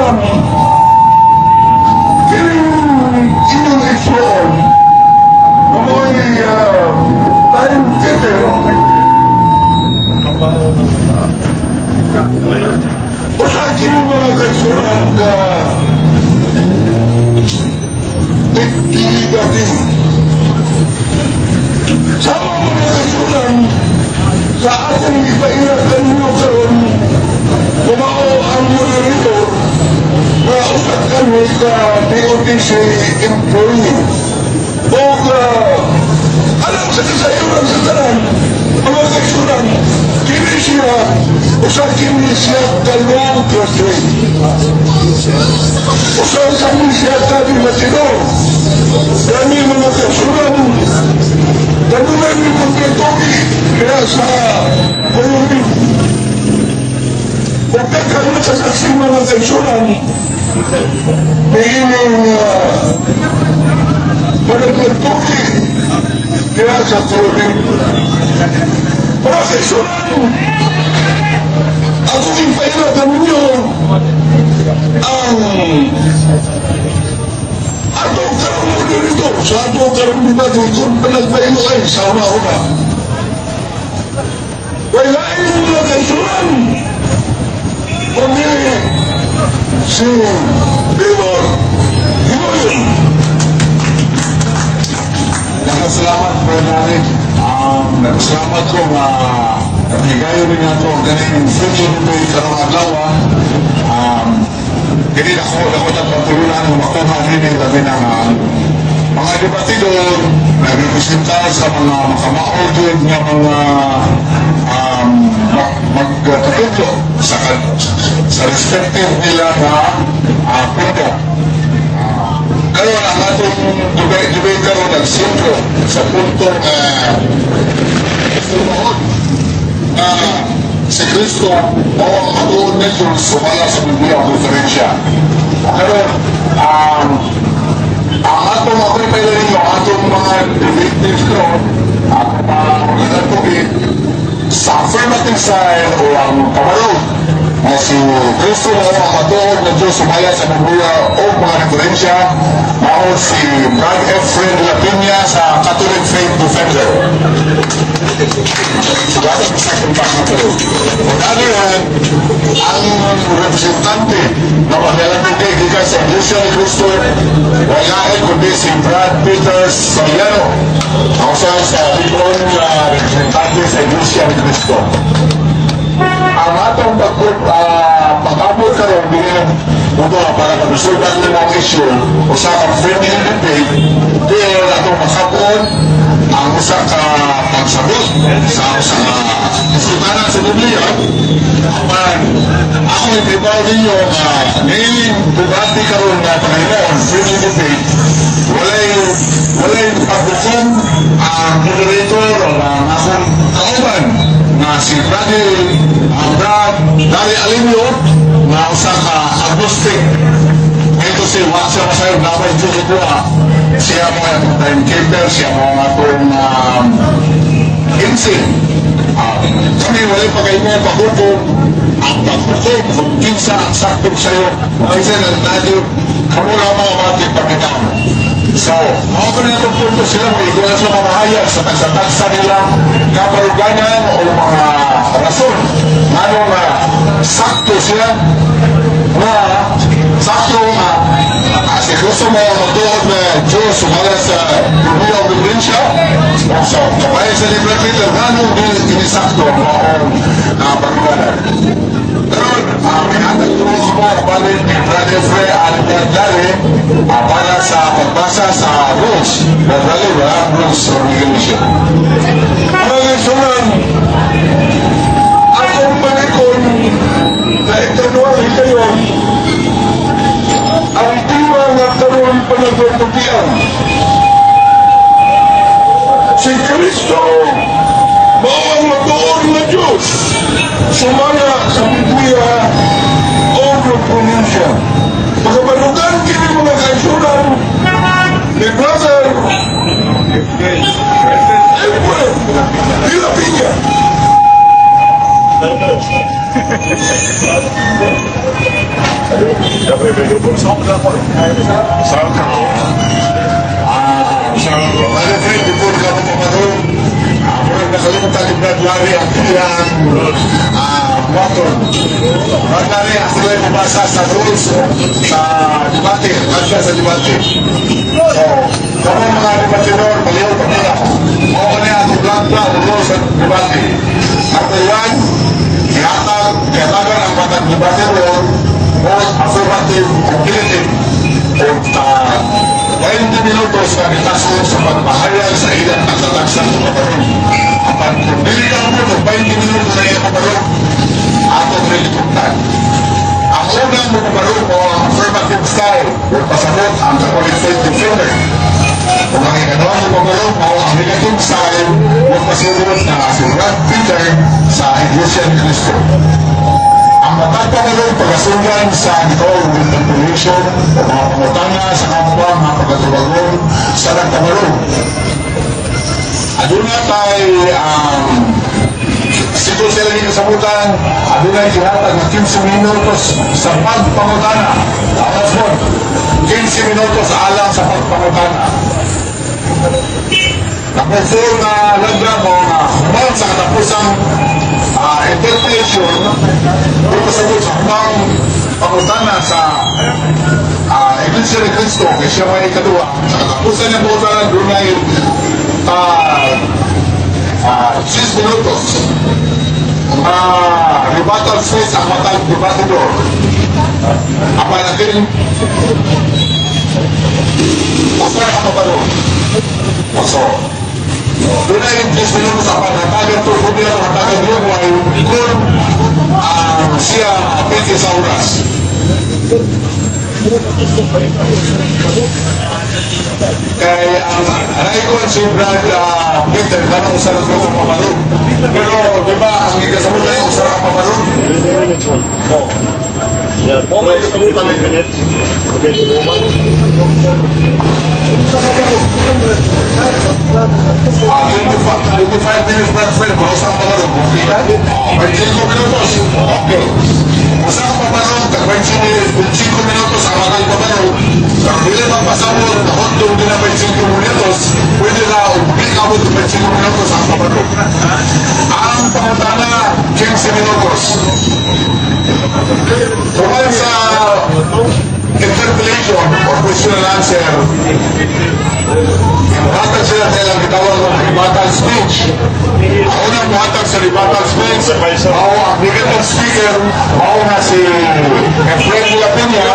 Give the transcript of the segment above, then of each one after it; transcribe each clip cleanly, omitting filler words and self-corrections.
kaigsuonan, kining inyong igsuon, na mo'y timekeeper, usa kini, mga kaigsuonan, ka tigtigati. Sama, mga kaigsuonan, sa akong ipaila kanino karon, kumao ang moderator na usa kami ka DOTC employee. O alam sa kasayuran sa tanan, mga kaigsuonan, kini siya, usa kini siya ka law graduate. Usa kami siya ka debatidor. Kami, mga kaigsuonan, kanunay mi pagkatugi kaya sa kuyurin. Kung kakaroon sa saksi, mga kaigsuonan, niining panagtugi kaya sa kuyurin. Mga kaigsuonan, akong ipaila ninyo ang atong karong moderator sa atong karong debate kung panagpailo ay sa una-una. Wala mga kaigsuonan, kundi si Bimor Higoyon. Salamat, Bernard. Salamat ko nga higayon ninyo ato ang ganing friendly debate karong adlaw. Dili ako dako ta pagtulunan nga makuha nini, labi na nga mga debatidor nagrepresenta sa mga makamao jud nga mga magkatutlo sa respective nila nga punto. Karon, ang atong debate karon nagsentro sa punto nga tumuod na si Kristo o ang matuod na Diyos sumala sa Biblia o referensya. Karon, ang atong ako ipailan ninyo, ang atong mga debaters karon, at mga organizatory, sa affirmative side o ang kamalog na si Kristo mo ang matuod na Diyos sumala sa Biblia o mga referensya, mao si Brad Efren de la Peña sa Catholic Faith Defender. Sigado sa second na pero. On the other hand, ang representante na maglalagay gikan sa Iglesia ni Cristo, wala kundi si Brad Peter Soriano, ang usa sa libron na representante sa Iglesia ni Cristo. Ang atong pag-abot karon dinhi ng mundo para pag-resolve nimo ang issue, usa ka friendly debate, pero atong makabon ang usa ka pagsabot sa usa ka kasultanan sa Biblia. Apan ako ipibaw ninyo nga niining debate karon nga panahimon, friendly debate, walay paghukom ang moderator o ang akong kauban nga si Brad ang Brad Dari Alinio nga usa ka agnostic. Ito si wa siya masayo na may Diyos kuha. Siya mo ang timekeeper, siya mo ang atong MC. Kami walay pagkaimo paghukom. Ang paghukom kung kinsa ang sakto sa'yo, kung kinsa ang nadyo, kamo lamang ang ating pagkatao. So, mao pa rin itong punto sila, may igual sa mamahayag sa tagsa-tagsa nilang kabaruganan o mga rason. Ano nga, sakto siya nga, sakto nga, si Kristo mo ang matuod na Diyos sumala sa Biblia o Biblia. So, kapay sa Libre Peter, ngano di inisakto ang maong baruganan. Pero, minatag ko mo, kapalit ni Brother Fre at Brad Larry, para sa pagbasa sa rules. Brad Larry, wala ang rules of regulation. Mga kaigsuonan, akong manikon na ikaduhang higayon, ang tema nga karon panagtutugian. Si Kristo mao ang matuod nga Diyos sumala sa Biblia o referensya. Pagkabalugan kini, mga kaigsuonan, ni Brother Efren de la Peña. Sa Brother Fred, before ka mo pamarong, murag nakalimutan ni Brad Larry ang iyang motor. Brad Larry, ako lang mabasa sa rules sa debate, hagda sa debate. So, kamo mga debatidor, palihog kami. Mao kani atong lagda, rules sa debate. Number 1, gihatagan ang matag debatidor both affirmative o negative o 20 minutos nga gitason sa pagpahayag sa ilang tagsa-tagsang pagpabarong. Apan kung dili ka mo 20 minutos na iyang pabarong, atong rilikutan. Ang unang mopabarong mao ang affirmative style o pasabot ang Catholic Faith Defender. Kung ang ikaduhang mopabarong mao ang negative style o pasabot na si Brad Peter sa Iglesia ni Cristo. Ang matag pabarong pagasundan sa gitawag interpellation o mga pangutana sa kapwa nga pagatubagon sa nagpabarong. Aduna tay siguro sila yung kasabutan, adunay gihatag na 15 minutos sa pagpangutana. Tapos mo, 15 minutos alang sa pagpangutana. Number 4 nga lagda mao nga human sa katapusang interpellation, dito sa sa humang pangutana sa Iglesia ni Cristo, kay siya may ikaduha. Sa katapusan ng pangutana, dunay 6 minutos rebuttal speech ang matag debatidor. Apan natin usa ka pabarong. So, dunay yung 10 minutos apan hatagan to, kung nila hatagan yun, ay kung siya apete sa oras. Kay ang naikuan si Brad Peter, kanang usa ka pabarong. Pero, di ba, ang ikasabutan ay usa ka pabarong? Oh. Yeah, 20 minutes. Okay, the woman. 25, 25 minutes, Brad Fred, kung usa ka pabarong. Okay na? 25 minutos. Okay. Usa ka pabarong, tag 25 minutos ang matag pabarong. Pero dili magpasabot, nahundong din ang 25 minutos, pwede na, o di abot og 25 minutos ang pabarong. Ang pangutana, 15 minutos. Tungkol sa interpellation or question and answer, muhatag sila sa ilang gitawag ng rebuttal speech. Ang unang muhatag sa rebuttal speech, mao ang negative speaker, mao na si Efren de la Peña,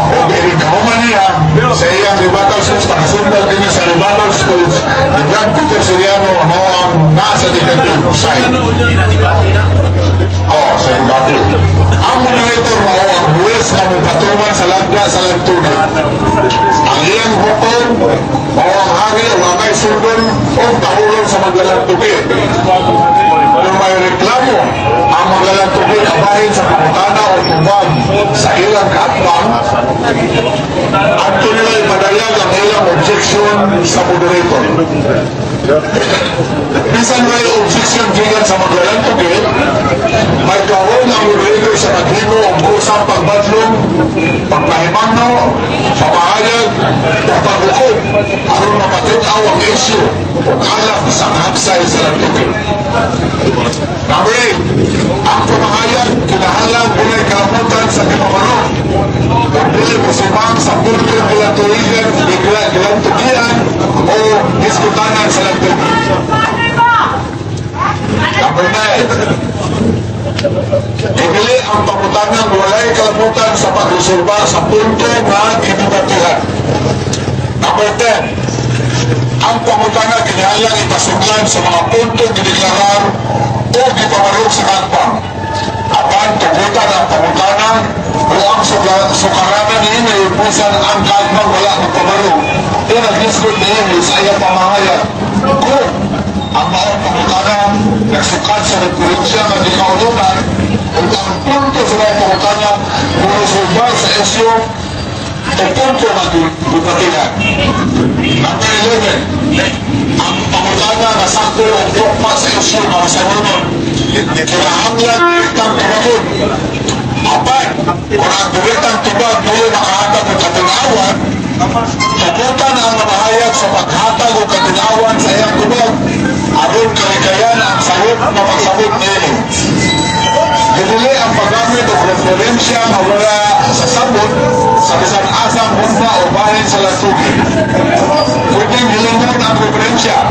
o Eric Kahuman niya, sa iyang rebuttal speech, pakasundan din niya sa rebuttal speech, ni Brad Peter Soriano, mao ang nasa defensive side. Oo, sa debate. Ang moderator mao ang huwes nga mopatuman sa lagda sa lagtunan. Ang iyang hukom mao ang hari o angay sundon o tahulon sa maglalagtubi. Kung may reklamo ang maglalagtubi kabahin sa pangutana o tubag sa ilang kaatbang, adto nila ipadayag ang ilang objection sa moderator. Bisan may objection gikan sa maglalagtubi, may gahom ang moderator sa paghimo og kusang pagbadlong, pagpahimangno, pamahayag, o paghukom aron mapatun-aw ang issue o kalap sa hagsay sa lagtubi. Number 8, ang pamahayag kinahanglan dunay kalabutan sa gipabarong. Kung dili mosumbang sa punto gilantuigan, gilantugian o diskutanan sa lagtubi. Number 9, Ibili ang pangutanang walay kalabutan sa pagresolba sa punto nga gidebatihan. Number 10, ang pangutana kinahanglan ipasuglan sa mga punto gideklarar o gipamarog sa kaatbang. Apan tugutan ang pangutana o ang sukaranan niini bisan ang kaatbang wala magpamarog o naghisgot niini sa iyang pamahayag. Kung ang maong pangutana nagsukad sa referensya nga gikaulunan ug ang punto sa maong pangutana moresolba sa isyu o punto nga gibatihan. Number 11, ang pangutana nga sakto o tukma sa isyu nga masanunon, kinahanglan direktang tubagon. Apan, kung ang direktang tubag dili Tugutan ang mamahayag sa paghatag og katinawan sa iyang tubag aron kalikayan ang sayop nga pagsabot niini. Dili ang paggamit og referensya nga wala sa sabot sa bisan asang hugna o bahin sa lantugi. Pwedeng hilingon ang referensya.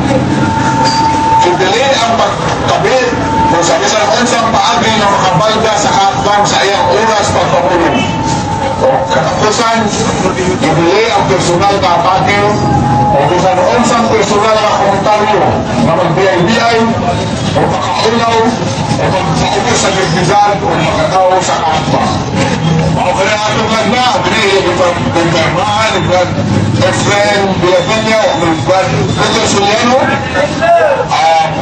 Dili ang pagkabi kung sa bisan unsang paagi nga makabalga sa kaatbang sa iyang oras pagpapulong. O katapusan, dili ang personal nga atake o bisan unsang personal nga komentaryo nga magbiyay-biyay o makaulaw o magpaubos sa dignidad o makatao sa kaatbang. Mao kaya atong lagna, dili ipagpirmahan ni Brad Efren Villavilla o ni Brad Peter Suliano,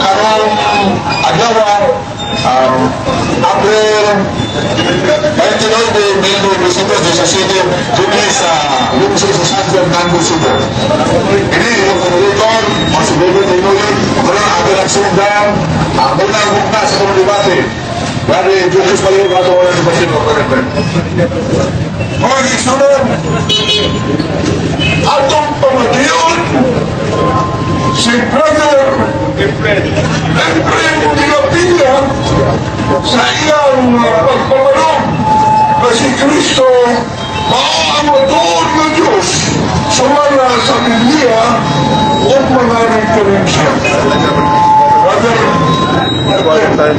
karong adlaw, April 29, 1917, dinhi sa lungsod sa San Fernando, Cebu. Ini yung moderator, mga si David Tinulit, karon ato ang sundan, ang unang hugna sa atong debate. Gani, focus pa rin ato ang debate mo. Mga igsoon, atong pamatiyon si Brother Efren Villavilla sa iyang pagpamalong na si Kristo mao ang matuod nga Diyos sumala sa Biblia o mga referensya. Brother Efren.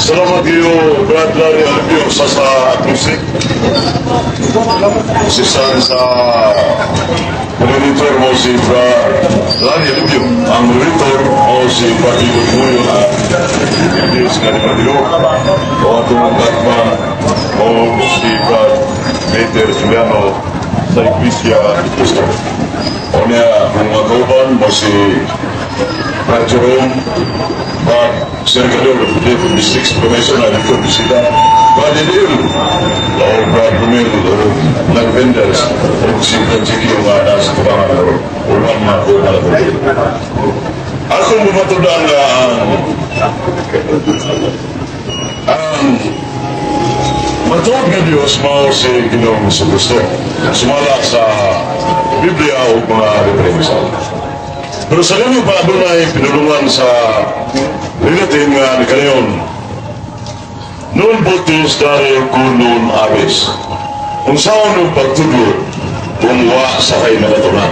Salamat kayo, Brad Larry Alipio, sa music. Assistant sa moderator mo si Brad Larry Alipio. Ang moderator mo si Brad Igor Muyo na Diyos nga ni Madilo. O atong katma o si Brad Peter Juliano sa Iglesia ni Cristo. O niya, kung mga mo si Brad Jerome, Brad Sergador, District Supervisor na dito bisita, Brad Edil, o Brad Romel, o Nag-Vendors, o si Brad Jiki, nga nasa tubangan o ulang mga ko malatuloy. Akong bumatudan nga ang matuod nga Diyos mao si Ginoong Kristo. Sumala sa Biblia o mga referensya. Pero sa ganyan pa adunay pinulungan sa Latin nga ni kanayon. Non vultus dare quo non habes. Unsaon og pagtudlo kung wa sa kay nakatunan?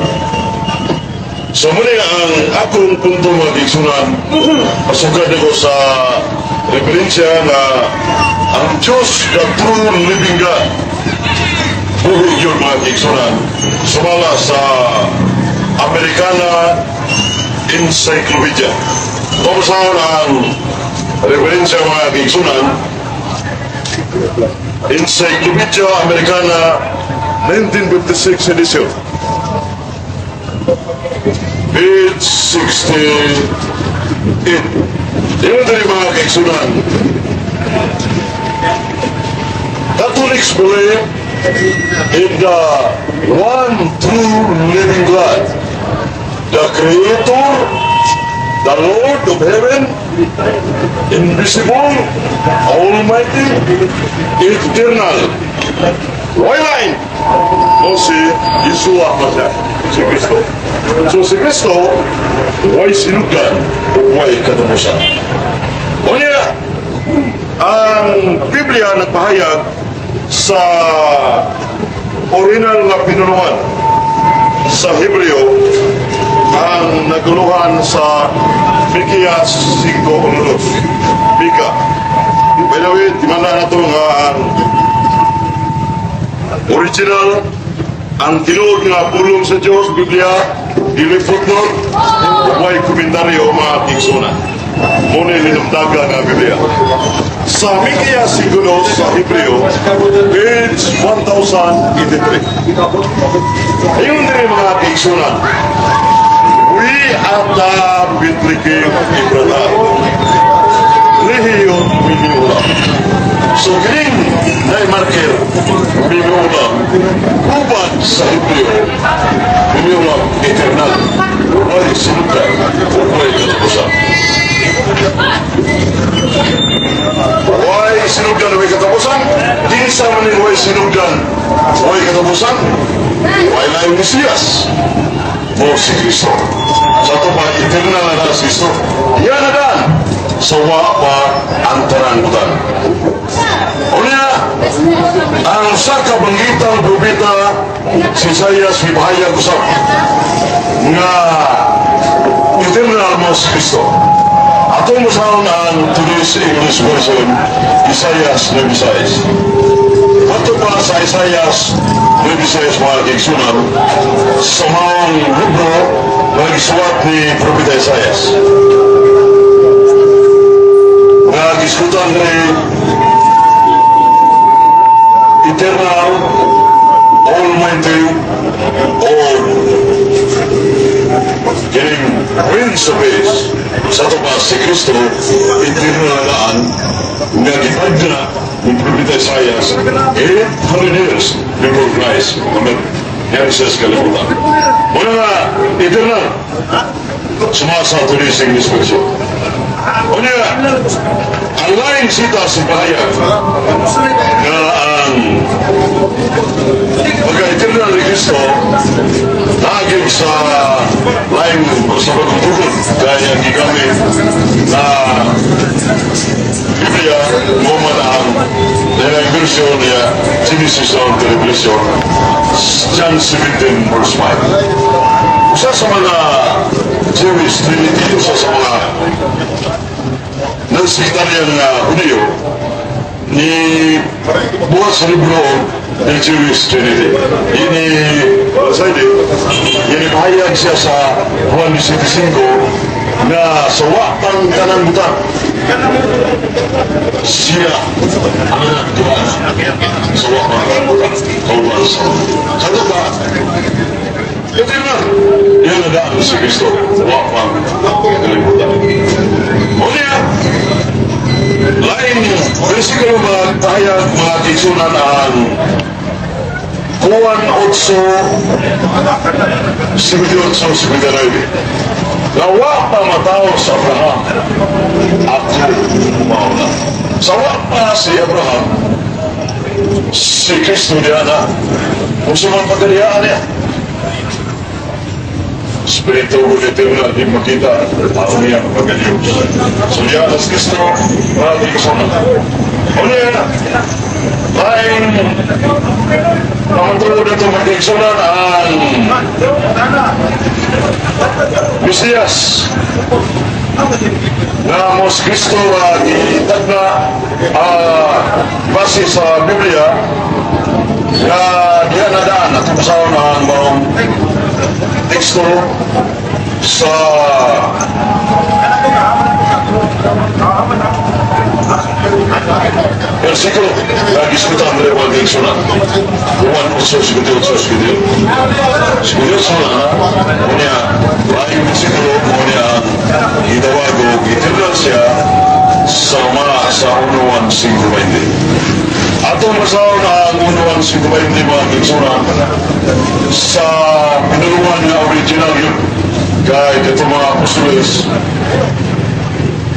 So muna ang akong punto, mga kaigsuonan, pasugad ako sa referensya nga ang Diyos, the true living God, buhi yun, mga kaigsuonan, sumala sa Americana Encyclopedia. Tapos ang referensya, mga kaigsuonan, Encyclopedia Americana 1956 edition. Page 68. Yun din, mga kaigsuonan. Catholics believe in the one true living God, the Creator, the Lord of heaven, invisible, almighty, eternal. Way line? No si Yeshua Mashiach, si Kristo. So si Kristo, way sinugdan, way katapusan. Unya, ang Biblia nagpahayag sa original nga pinulungan sa Hebreo ang naguluhan sa Mikias 5:2. Mika. By the way, timanda na ito nga ang original, ang tinuod nga pulong sa Diyos, Biblia, dili footnote, way komentaryo, mga kaigsuonan. Muna linumdaga nga Biblia. Sa Mikias 5:2 sa Hebreo, page 1083. Ayun din, mga kaigsuonan. We ata Bethlehem Ephratah. Lehio Mimiulam. So kining na marker Mimiulam, uban sa Hebreo, Mimiulam eternal. Way sinugdan, way katapusan. Way sinugdan, way katapusan? Kinsa sinugdan, way katapusan, way laing Mesiyas, mao si Kristo. Sa ato pa, eternal na daan si Kristo. Iya na daan, sa wa pa ang tanang butang. Unya, ang usa ka banggitang propeta, si Isaias, mipahayag usab nga eternal mao si Kristo. Atong basahon ang Today's English Version, Isaias 9:6. Ato pa sa Isaias 9:6, mga kaigsunan, sa maong libro nga gisuwat ni Propeta Isaias, nga gisgutan ni Eternal, Almighty, o kining Prince of Peace. Sa ato pa, si Kristo, eternal na daan nga gitagna ni Propeta Isaias 800 years before Christ. Amen. Genesis kalibutan. Muna nga, eternal. Sumasa Today's English Version. Unya, ang laing sita sa pahayag nga ang pagka-eternal ni Kristo naging sa laing sa Bagong Bukod kaya gigamit na Biblia mao man ang laing version niya, Genesis on the Revelation, John 17 verse 5. Usa sa mga Jewish Trinity, usa sa mga non-sectarian nga Hudiyo, ni buhat sa libro ng Jewish Trinity. Ini, sa ini, ini pahayag siya sa Juan 17 na sa wa pang tanang butang, siya ang nagduan sa wa pang tanang butang. Kauban sa Sa ba, ito na, yan na daan si Kristo, wa pang kalibutan. O niya, lain versikulo magpahayag, mga kaigsunan, ang Juan 8:78 79. Nga wa pa matawo sa Abraham, ako mao na. Sa wa pa si Abraham, si Kristo diya na. Kung sa mga pagkaliyaan niya, Espiritu ko eternal, di makita ang iyang pagkaliyos. So diya na si Kristo, mga kaigsunan. O niya, laing pamatuod ito, mga kaigsunan, ang Mesiyas na mao si Kristo gitagna base sa Biblia nga diya na daan at basahon ang maong teksto sa versikulo nga gisgutan diri, mga kaigsunan. Juan 8, 58, 58. 58 na, unya, laing versikulo mao niya ang gitawag og eternal siya sa mga sa 1.5.20. Atong basahon ang 1.5.20, mga kaigsunan, sa pinulungan nga original yun kay ito mga apostoles.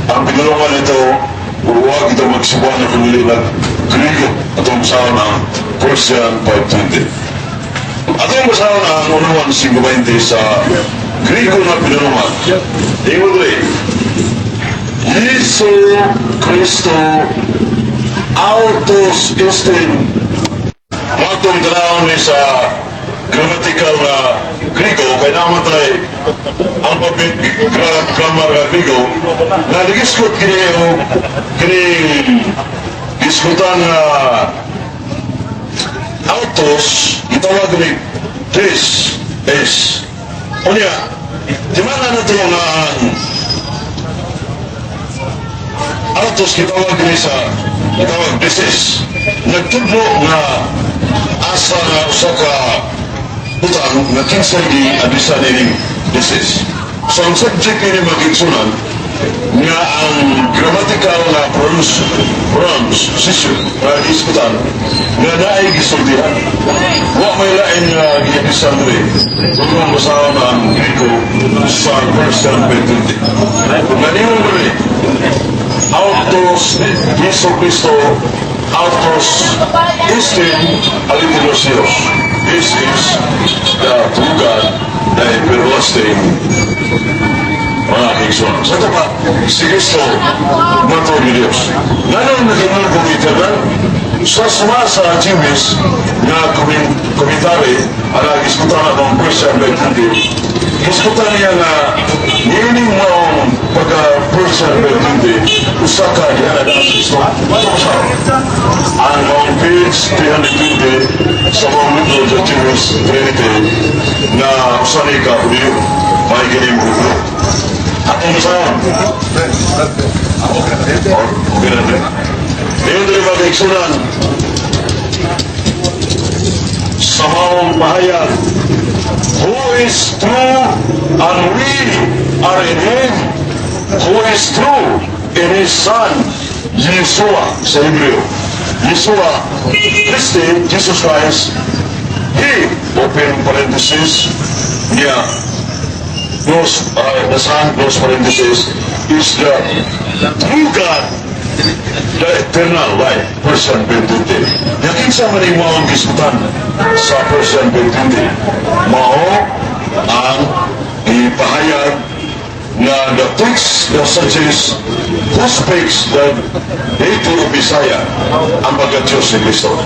Ang pinulungan nito, huwag ito magsibuan na kundi nag Griego. Atong basahon ang 1 John 5.20. Atong basahon ang 1.5.20 sa Griego na pinulungan. Ingon diri, Jesu Kristo autos estin. Matong tanawon ni sa grammatical na Griego kay namatay ang public grammar nga Griego na nigisgot kini o kini gisgutan nga autos gitawag ni this is. Unya di man na nato nga ang autos gitawag ni sa gitawag this is, nagtudlo nga asa nga usa ka butang nga kinsay gi abisan ining this is. So ang subject ini, mga kaigsunan, nga ang grammatical nga pronunciation nga gisgutan nga naay gisultihan, wa may lain nga giabisan diri kung ang basahon ang Griego sa 1 John 20 nga ningon diri autos Jesu Kristo. Autos estin alethinos Theos. This is the true God, the everlasting, mga kaigsuonan. Sa ato pa, si Kristo matuod nga Diyos. Nganong nag-ingon kong eternal? Sa suma sa Jewish nga commentary, ang gisgutan na ang first John 20, gisgutan niya nga niining maong pagka first John 20, usa ka gihalad sa Kristo. Usa. Ang maong page 320 sa maong libro sa Jewish Trinity na usa ni ka Hudiyo, may kining libro. Atong saan? Okay na rin. Ngayon diri, mga kaigsuonan, sa maong pahayag, who is true and we are in Him, who is true in His Son, Yeshua sa Hebreo. Yeshua, Christi, Jesus Christ, He, open parenthesis, niya, close, the Son, close parenthesis, is the true God, the eternal life, person 20. Yakin sa man mo ang gisgutan sa person 20. Mao ang ipahayag na the text that suggests who speaks the deity of Messiah, ang pagka-Diyos ni Kristo.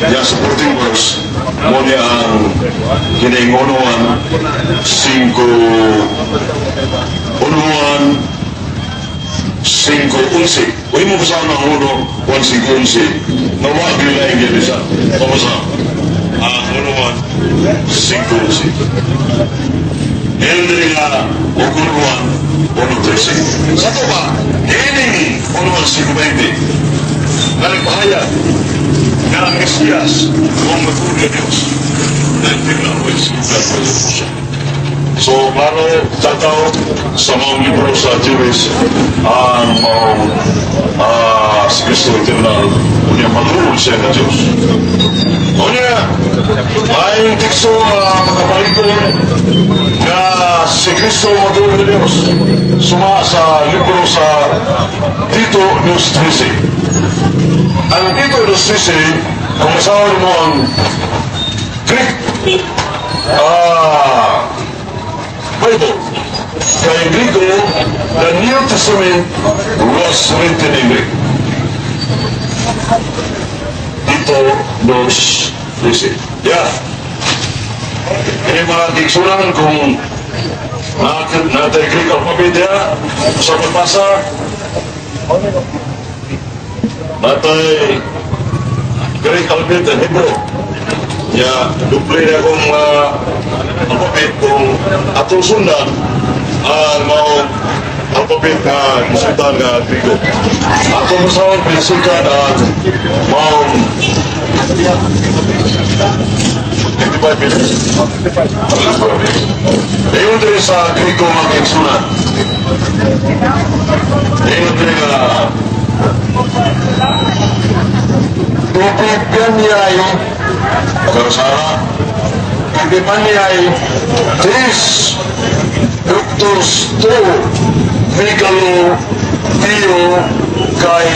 Yan supporting verse mo niya ang kinaingonuan 5 unuan 5:11. Uy mo basa ang 1:5:11. Nawa gila yung bisa. Pabasa. Ang 1:5:11. Ngayon din nga, 1:1:13. Sa ito ba, ining 1:5:20. Na nagpahayag nga ang Mesiyas kung matuod nga Diyos na eternal ways. So, klaro, tataw sa mga libro sa Jewish, ang maong si Kristo eternal, unya matuod siya nga Diyos. Unya, ay teksto nga makapalikon nga si Kristo matuod nga Diyos. Suma sa libro sa Tito 2:13. Ang Tito 2:13, kung masawag mo ang Greek Bible, kay Grigo, the New Testament was written in Greek. Tito 2:13. Yeah. Ini mga kaigsuonan, kung natay Greek alphabet ya, sa pagbasa, natay Greek alphabet and Hebrew. Ya, duple na akong alphabet kung atong sundan ang maong alphabet nga gisultan nga Grigo. Atong masawag pinasikan ang maong 55 minutes. Ingon diri sa Grigo, mga kaigsuonan. Ingon diri nga Epipanyay Karasara Epipanyay tis Eutos tou Megalo Theo kai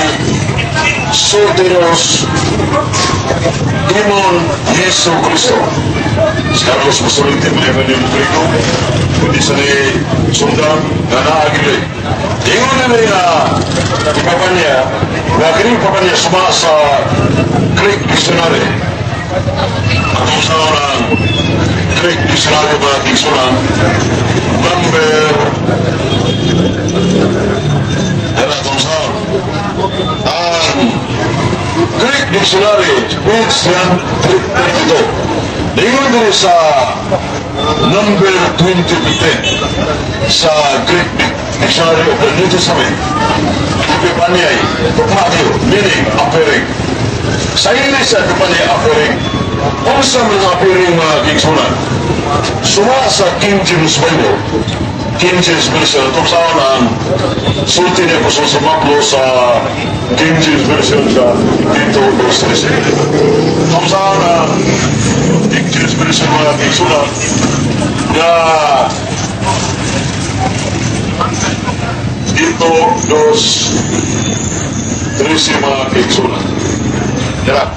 Soteros Imon Jesu Kristo. Si Carlos Musoliti, mga ni mo Grigo, kundi sa ni sundan nga naagili. Ingon na niya, ipapanya, nga kining papanya suma sa Greek Dictionary. Atong sa ng Greek Dictionary ba, kaigsuonan, number, yan atong sa ang Greek Dictionary, page 332. Ingon diri sa number 2015 sa Greek Dictionary of the New Testament, Epipanyay, Tupmatio, meaning appearing. Sa English sa Epipanyay, appearing. Unsa mga appearing, mga kaigsuonan? Suma sa King James Bible, King James Version, itong sa ang sulti ni Apostol sa Pablo sa King James Version sa Tito 2:13. Itong sa ang King James Version, mga kaigsuonan, na Tito 2:13, mga kaigsuonan. Dira.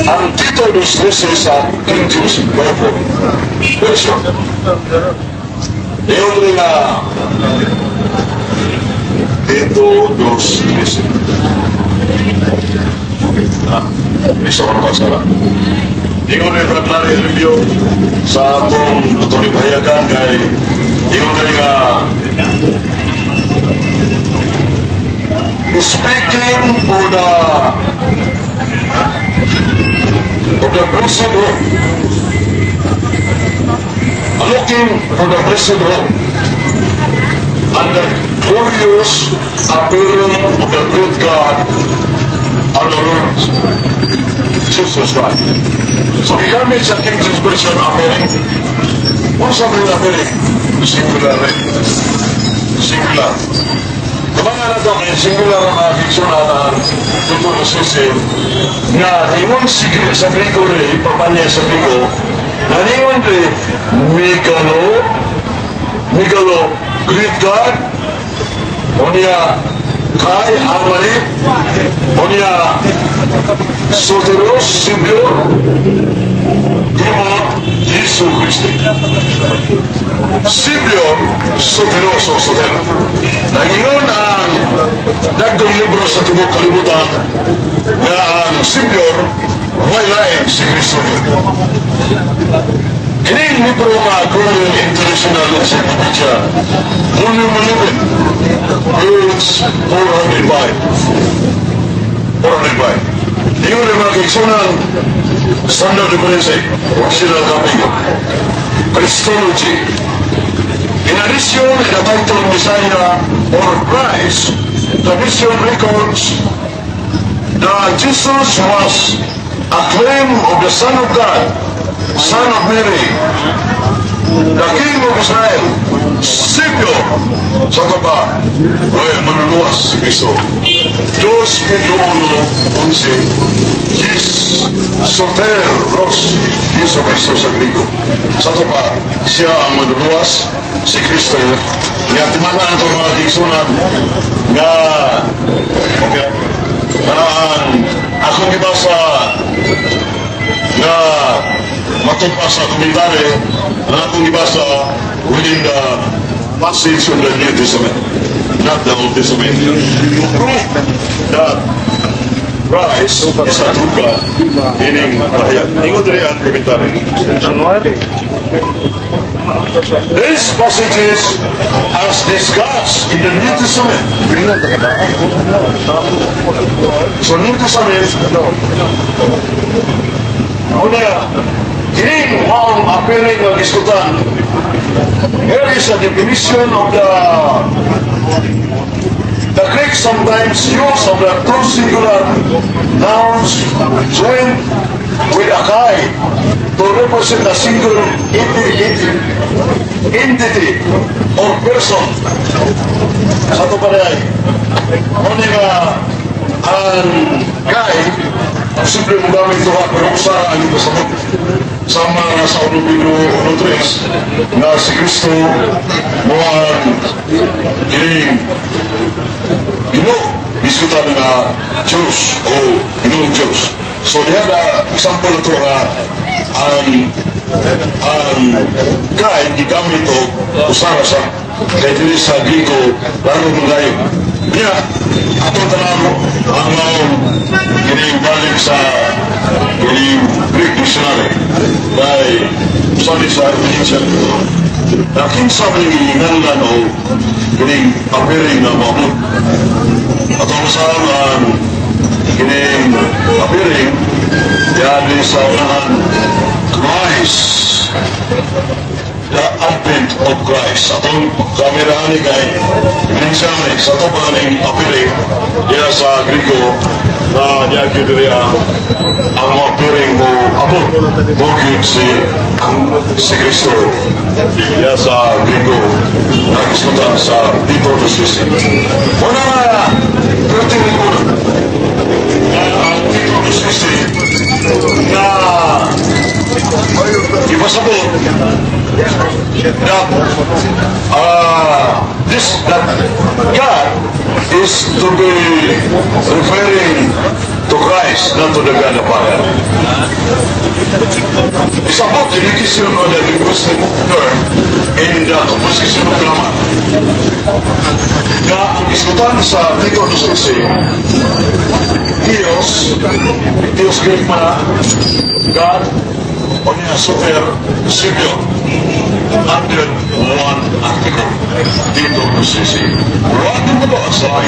Ang Tito 2:13 sa King James Bible Version. Ingon rin na Tito 2:13. Ah, isa ko naman sana. Ingon ni Brad Larry review sa atong atong ipahayagan kay ingon rin nga speaking for the of the blessed hope, looking for the blessed hope and the glorious appearing of the great God and the Lord Jesus Christ. So, gigamit sa King James Version appearing. Unsa man yung appearing? Singular rin. Singular. Kabangan na ito kay singular ang mga kigsunan Tito 2:13 nga ingon si sa Grigo rin, ipapanya sa Grigo, na ningon rin, Megalo, Megalo, great God, unya kai amali, unya Soteros, Savior, Dima, Jesu Christi. Savior, Soteros o Soter. Nangingon ang dagkong libro sa tibok kalibutan nga ang Savior way lain si Kristo. Kining libro nga Golden International Encyclopedia, Volume 11, page 405. 405. Ingon ang mga kaigsunan, standard reference, original copy. Christology. In addition, in the title Messiah or Christ, tradition records that Jesus was a claim of the Son of God, Son of Mary, the King of Israel, Savior, sa kaba, ay manluluwas si Kristo. 2.1.11, Yes, Soter, Ros, Jesu Kristo sa Grigo. Sa pa, siya ang manluluwas, si Kristo, nga timana ang mga kaigsunan, nga, okay, nga ang akong gibasa nga matod pa sa komentary na akong gibasa within the passage of the New Testament, not the Old Testament, to prove that Christ is a true God, meaning pahayag. Ingon diri ang commentary. These passages as discussed in the New Testament. So New Testament, una, kining maong appearing nga gisgutan. Here is a definition of the Greek sometimes use of the two singular nouns joined with a kai to represent a single entity or person. Sa ito pa rin, ano nga ang kai, simple mo gamit ito ha, pero usara ang ito sa sama sa 1 Pedro 1.3 nga si Kristo mo ang kining Ginoo, biskutan nga Diyos o Ginoong Diyos. So diha na example ito nga ang kai gigamit og usara sa kay dili sa Grigo laro mo gayo. Niya atong tanan ang maong kining balik sa kining Greek dictionary kay sorry sa ebidensya na kinsa may nganlan o kining appearing na maabot. Atong usahan ang kining appearing diyan sa unahan Christ, the advent of Christ. Atong kamera ni kay ebidensya ni sa ato pa ning appearing diya sa Grigo na diya gyud diri ang mga appearing mo abot mo gyud si Kristo diya sa Grigo na gisgutan sa Tito 2:13. Una nga, 13 ko ang Tito 2:13 nga ipasabot that this that God is appears to be referring to Christ, not to the God the Father. Isabot, education on the linguistic term in the composition of grammar. Nga ang isgutan sa Tito Dosese, Diyos, Diyos Greek man, God, o niya super Savior, under one article, Tito Dosese. One mo ba sa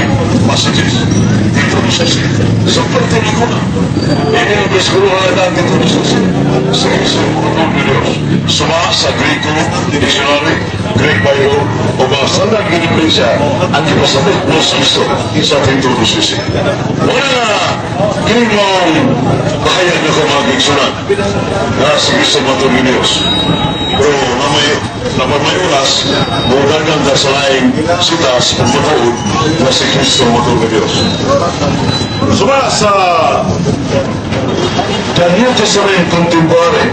passages? Tito Dosese. So, pwede ko na. Ini ang gisguruhan na Tito Dosese. Sa Kristo, ng Diyos. Suma sa Greco Dictionary, Greek Bible, o mga standard Iglesia, ang ipasabot mo sa Kristo sa Tito Dosese. Wala nga, kini mo bahayag na ko mga gigsunan na si Kristo matong Diyos. Pero namay may oras, mudagan ka sa laing sitas pagmatuod na si Kristo matong Diyos. Suma sa The New Testament Contemporary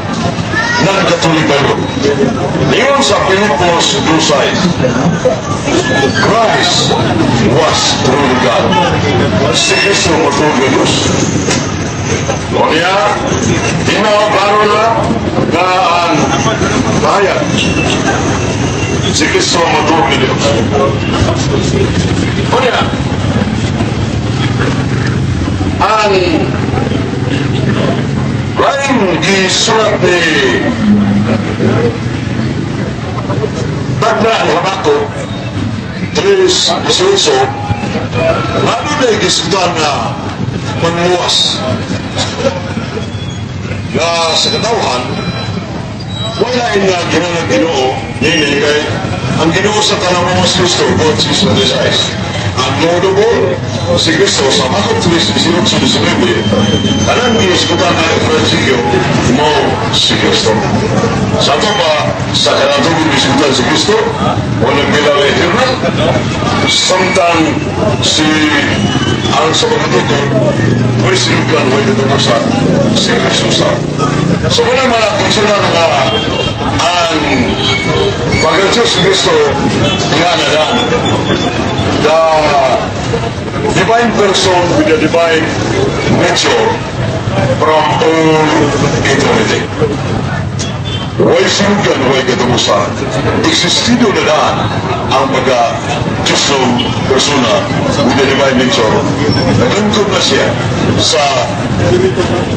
ng Catholic Bible. Ngayon sa Filipos 2:6, Christ was truly God. Si Kristo matuod nga Diyos. O niya, tinaw klaro na na ang bahayag. Si Kristo matuod nga Diyos. O niya, ang laing gisulat ni Tagna ni Habakuk 3:18, lalo na gisgutan nga pangluwas nga sa katawhan wala nga ginanag Ginoo nini, kay ang Ginoo sa tanang mo si Kristo. God sees with his eyes. Ang Lord of all si Kristo sa Habakuk 3:18-19, kanang gisgutan nga referensyo mo si Kristo. Sa ato pa sa kanatugong gisgutan si Kristo wala bilang eternal, samtang si ang sa pagkatuto may sinugan, may katapusan si Kristo sa. So wala mga konsula nga ang pagkatso si Kristo nga na the divine person with the divine nature from all eternity. Way sinugan, way katapusan. Existido na daan ang pagka Diyos ng persona with the divine nature. Nagangkot na siya sa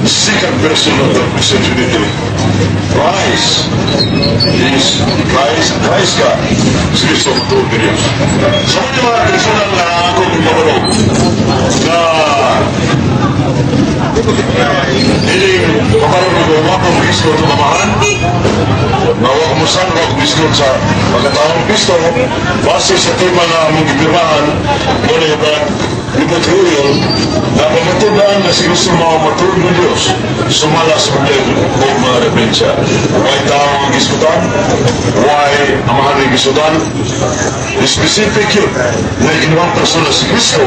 second person of the Blessed Trinity. Christ is Christ, Christ God. Si Kristo matuod nga Diyos. Sa mga persona nga akong ipabalo na ining kaparoon ko wa ko Kristo sa Amahan, nga wa ko musan, wa ko Kristo sa pagkataong Kristo, base sa tema nga among gipirmahan mo na yung Libot Royal, na pamatudan na si Kristo mga matuod ng Diyos sumala sa problema o mga referensya. Why tao ang gisgutan? Why amahan ang gisgutan? Specific yun na ikinuhang persona si Kristo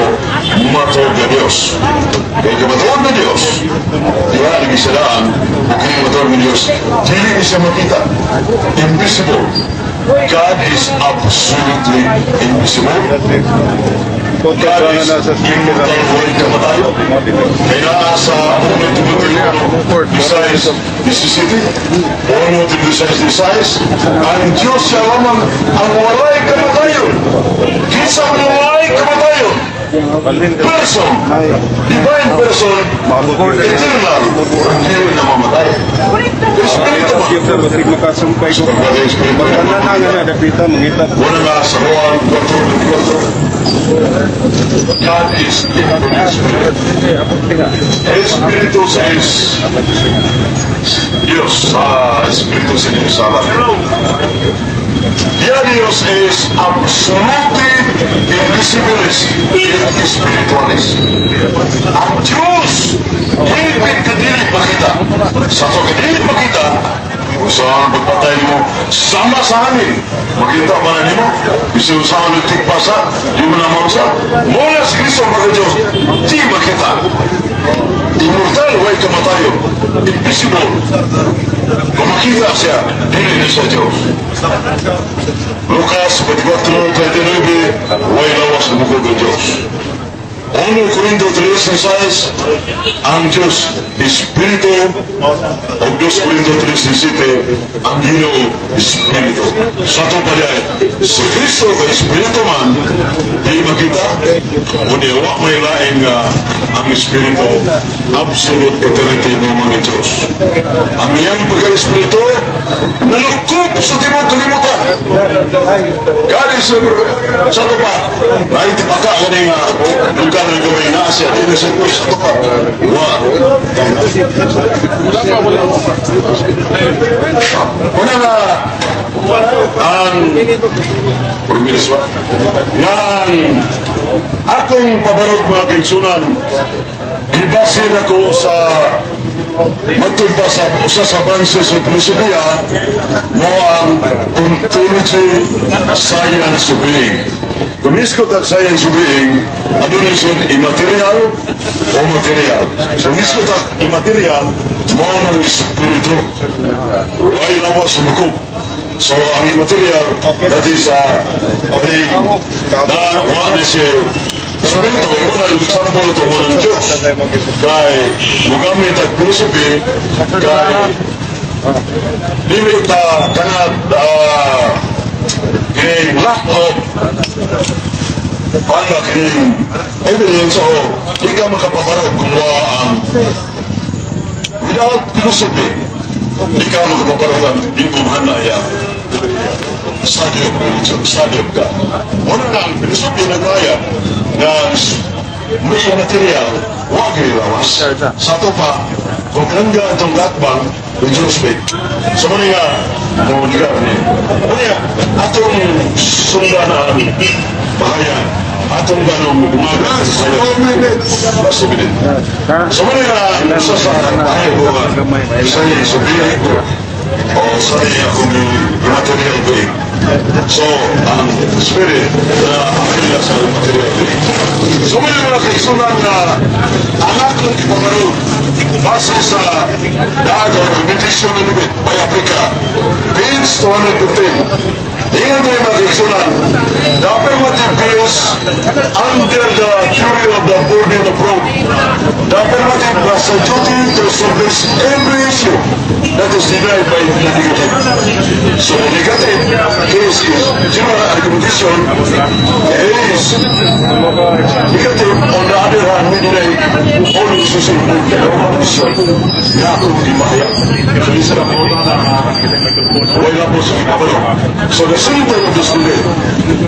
matuod ng Diyos. Kaya kamatuod ng Diyos, diha ang gisadaan o kini matuod ng Diyos, dili ni siya makita. Invisible. God is absolutely invisible. God is immortal, way kamatayon. Kaya sa 1 Timoteo 6:17, 1 Timoteo 6:16, ang Diyos siya lamang ang walay kamatayon. Kinsa ang walay kamatayon? Person, divine person, eternal, hindi na mamatay. Espiritu ba? Kita basig makasumpay ko. Pagka Espiritu. Magkana na nga na dapita mangita. Una nga sa Juan 4:4. God is infinite spirit. Espiritu is Diyos sa Espiritu sa Diyos sa Ya Dios is absolutely invisibilis in spiritualis. Ang Diyos, higit ka dili makita. Sa to ka dili makita, sa pagpatay mo, sama sa hangin. Makita ba na nimo? Bisan sa ano tigpasa, di mo na mausa. Mula si Kristo mga Diyos, di makita. Immortal, way kamatayon. Invisible. Kung makita siya, dili ni sa Diyos. Lucas 24:39, way lawas ng bukod ng Diyos. 1 Corinto 3:6, ang Diyos Espiritu, o 2 Corinto 3:17, ang Ginoo Espiritu. Sa ato pa diay, si Kristo kay Espiritu man, di makita, o di wa may lain nga ang Espiritu, absolute eternity ng mga Diyos. Ang iyang pagka-Espiritu, nalukop sa tibuok kalibutan. God is everywhere. Sa ato pa, ay baka gani nga, lugar ng gawin na siya, di na siya sa ato pa. Wa. Wala pa, wala pa. Una nga, ang 4 minutes ba? Nga ang akong pabarog, mga kaigsunan, gibase ako sa matod pa sa usa sa bansa sa filosofiya mo, ang ontology, science of being. Kung isko tag science of being, ano na yun, immaterial o material? So isko tag immaterial, mo ng espiritu. Ay lawas sumukop. So ang immaterial, that is being na wa na siya espiritu, una example ito mo ng Diyos. Kay mugamit ang philosophy, kay dili ta kanat kining lack of para kining evidence o di ka makapabarog kung wa ang without philosophy, di ka makapabarog ang di mo ya study of religion, study of God. Muna na ang philosophy nagaya nga may material, wa gyud lawas. Sa ato pa, kung kanangga itong latbang, the Diyos faith. So muna nga, mo diga ni. Muna nga, atong sundan ang pahayag. Atong ganong gumaga sa 4 minutes. Last minute. So muna nga, isa sa pahayag ko nga, sa sabihin ko, o sa akong material being. So, ang spirit na apila sa material being. So, may mga kaigsunan na ang akong ipamarog base sa dago argumentation ng limit by Africa, page 215. Ingon tayo, mga kaigsunan, the affirmative views under the theory of the burden of proof. The affirmative has a duty to establish every issue that is denied by the negative. So the negative case is general argumentation is negative. On the other hand, may deny all the social argumentation nga akong ipahayag. So isa na po na wala po sa ipabalo. So the center of this debate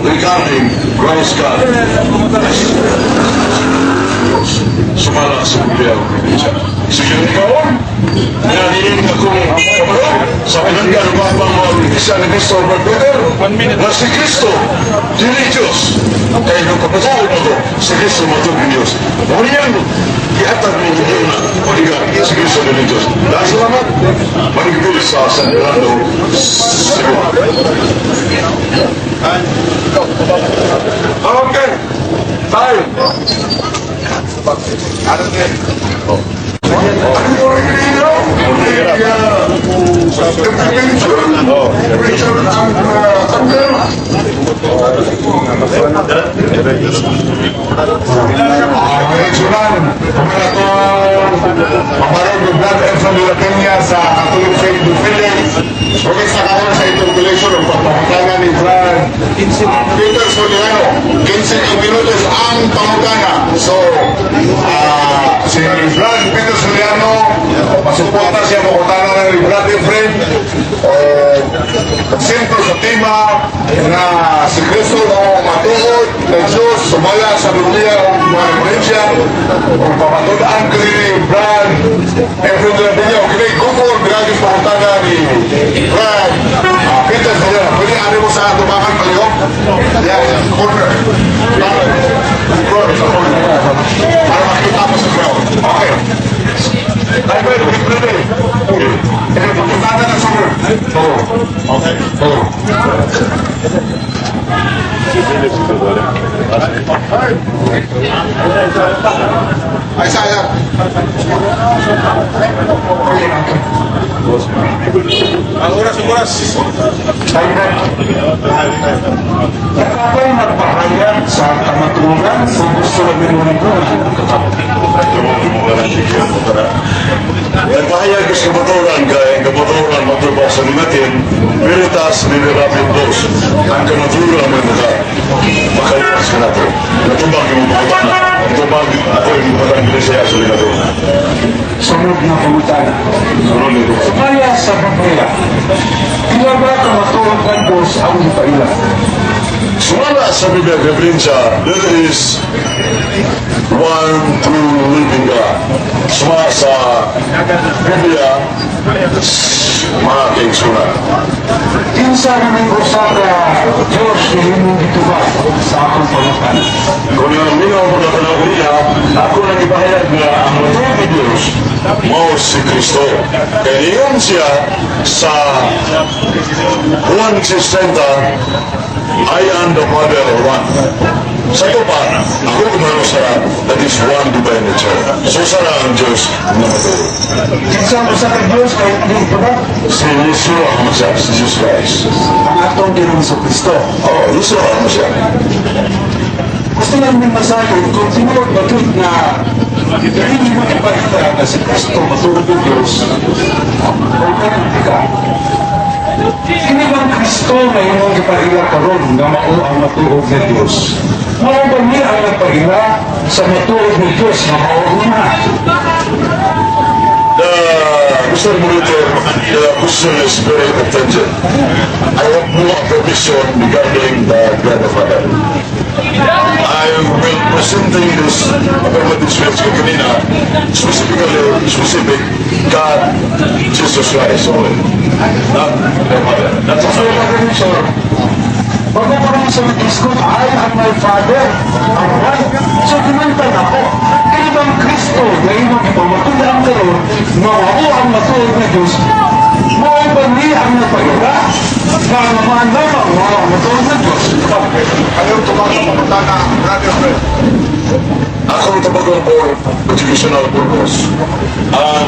regarding Christ God is sumala sa Biblia. Sige, ikaw, nanininig akong kabalo sa pinangga ng mga mga Iglesia ni Cristo Brad Peter, na si Kristo, dili Diyos. Kaya nung kapatuon ako, si Kristo matug ni Diyos. Mao niyang gihatag ni Diyos na paniga si Kristo dili Diyos. Dahil salamat, manigpil sa San Fernando, Cebu. Okay. Time. Ano din? Richard ang Thunder. Kaigsunan, kumiratong pamarog ng Brad Edson de la Peña sa Catholic Faith Defender. Okay, sa karon sa interpellation ng pagpangutana ni Brad Peter Soliano. 15 minutos ang pangutana. So, si Brad Peter Soliano, pasuporta siya pangutana ni Brad Efren. O, sentro sa tema na si Kristo no matuod na Diyos sumala sa Biblia o mga referensya o papatudan kini Brad Efren de la Peña o kini Google grabe pangutana ni Brad Peter Soliano. Pwede ari mo sa tubangan palihog? Yeah, corner. Corner sa corner. Para makita mo sa crowd. Okay. Timer, ready. Okay. Pangutana na summer. Okay. Oh. Ay, sayang. Ang oras, oras. Time. Ikaw nagpahayag sa kamatuoran o gusto lang nila? Nagpahayag sa kamatuoran kay ang kamatuoran matubang sa Latin, Veritas Liberatit Vos. Ang kamatuoran mo ka, makaluwas ka na to. Natubang yung mga, natubang ako yung mga iglesia sa Latin. Sunod na pangutana. Sunod nito. Kaya sa Biblia, pila ba kamatuod ng Diyos ang ipaila? Sumala sa Biblia referensya, there is one true living God. Sumala sa Biblia, mga kaigsunan. Kinsa naman usa ka Diyos na imong gitubag sa akong pangutana? Kung ang minaw mga panahon niya, ako nang ipahayag nga ang matuod ni Diyos, mao si Kristo. Kaya niyon siya sa Juan 6:30, "I and the Father are one." Sa ito pa, ako kumano sa that is one divine nature. So sara ang Diyos na matuod. Kinsa ang usa ka Diyos na imong gitubag? Si Yeshua HaMashiach, si Jesus Christ. Ang atong Ginoong Kristo. Oo, Yeshua HaMashiach. Gusto lang masakit kung tinuod ba gyud na hindi mo ipakita na si Kristo matuod ng Diyos o hindi ka. Kini bang Kristo na imong gipaila karon nga mao ang matuod nga Diyos? Mao ba niya ang nagpaila sa matuod ng Diyos nga mao niya? The Mr. Moderator, the question is very authentic. I have no permission regarding the God the Father. I will presenting this affirmative speech kanina, specifically, specific, God, Jesus Christ only. Not the Father. That's So, all. Sir, bago pa rin sa mag-discourse, "I and my Father are one." So, kinantan ako, kini bang Kristo na imong ipamatuod karon nga mao ang matuod na Diyos, mao ba niya ang nagpaila na ang Amahan lamang mao ang matuod na Diyos? Ayaw tubag sa pangutana, Brother Fred. Akong tubagon for educational purpose. Ang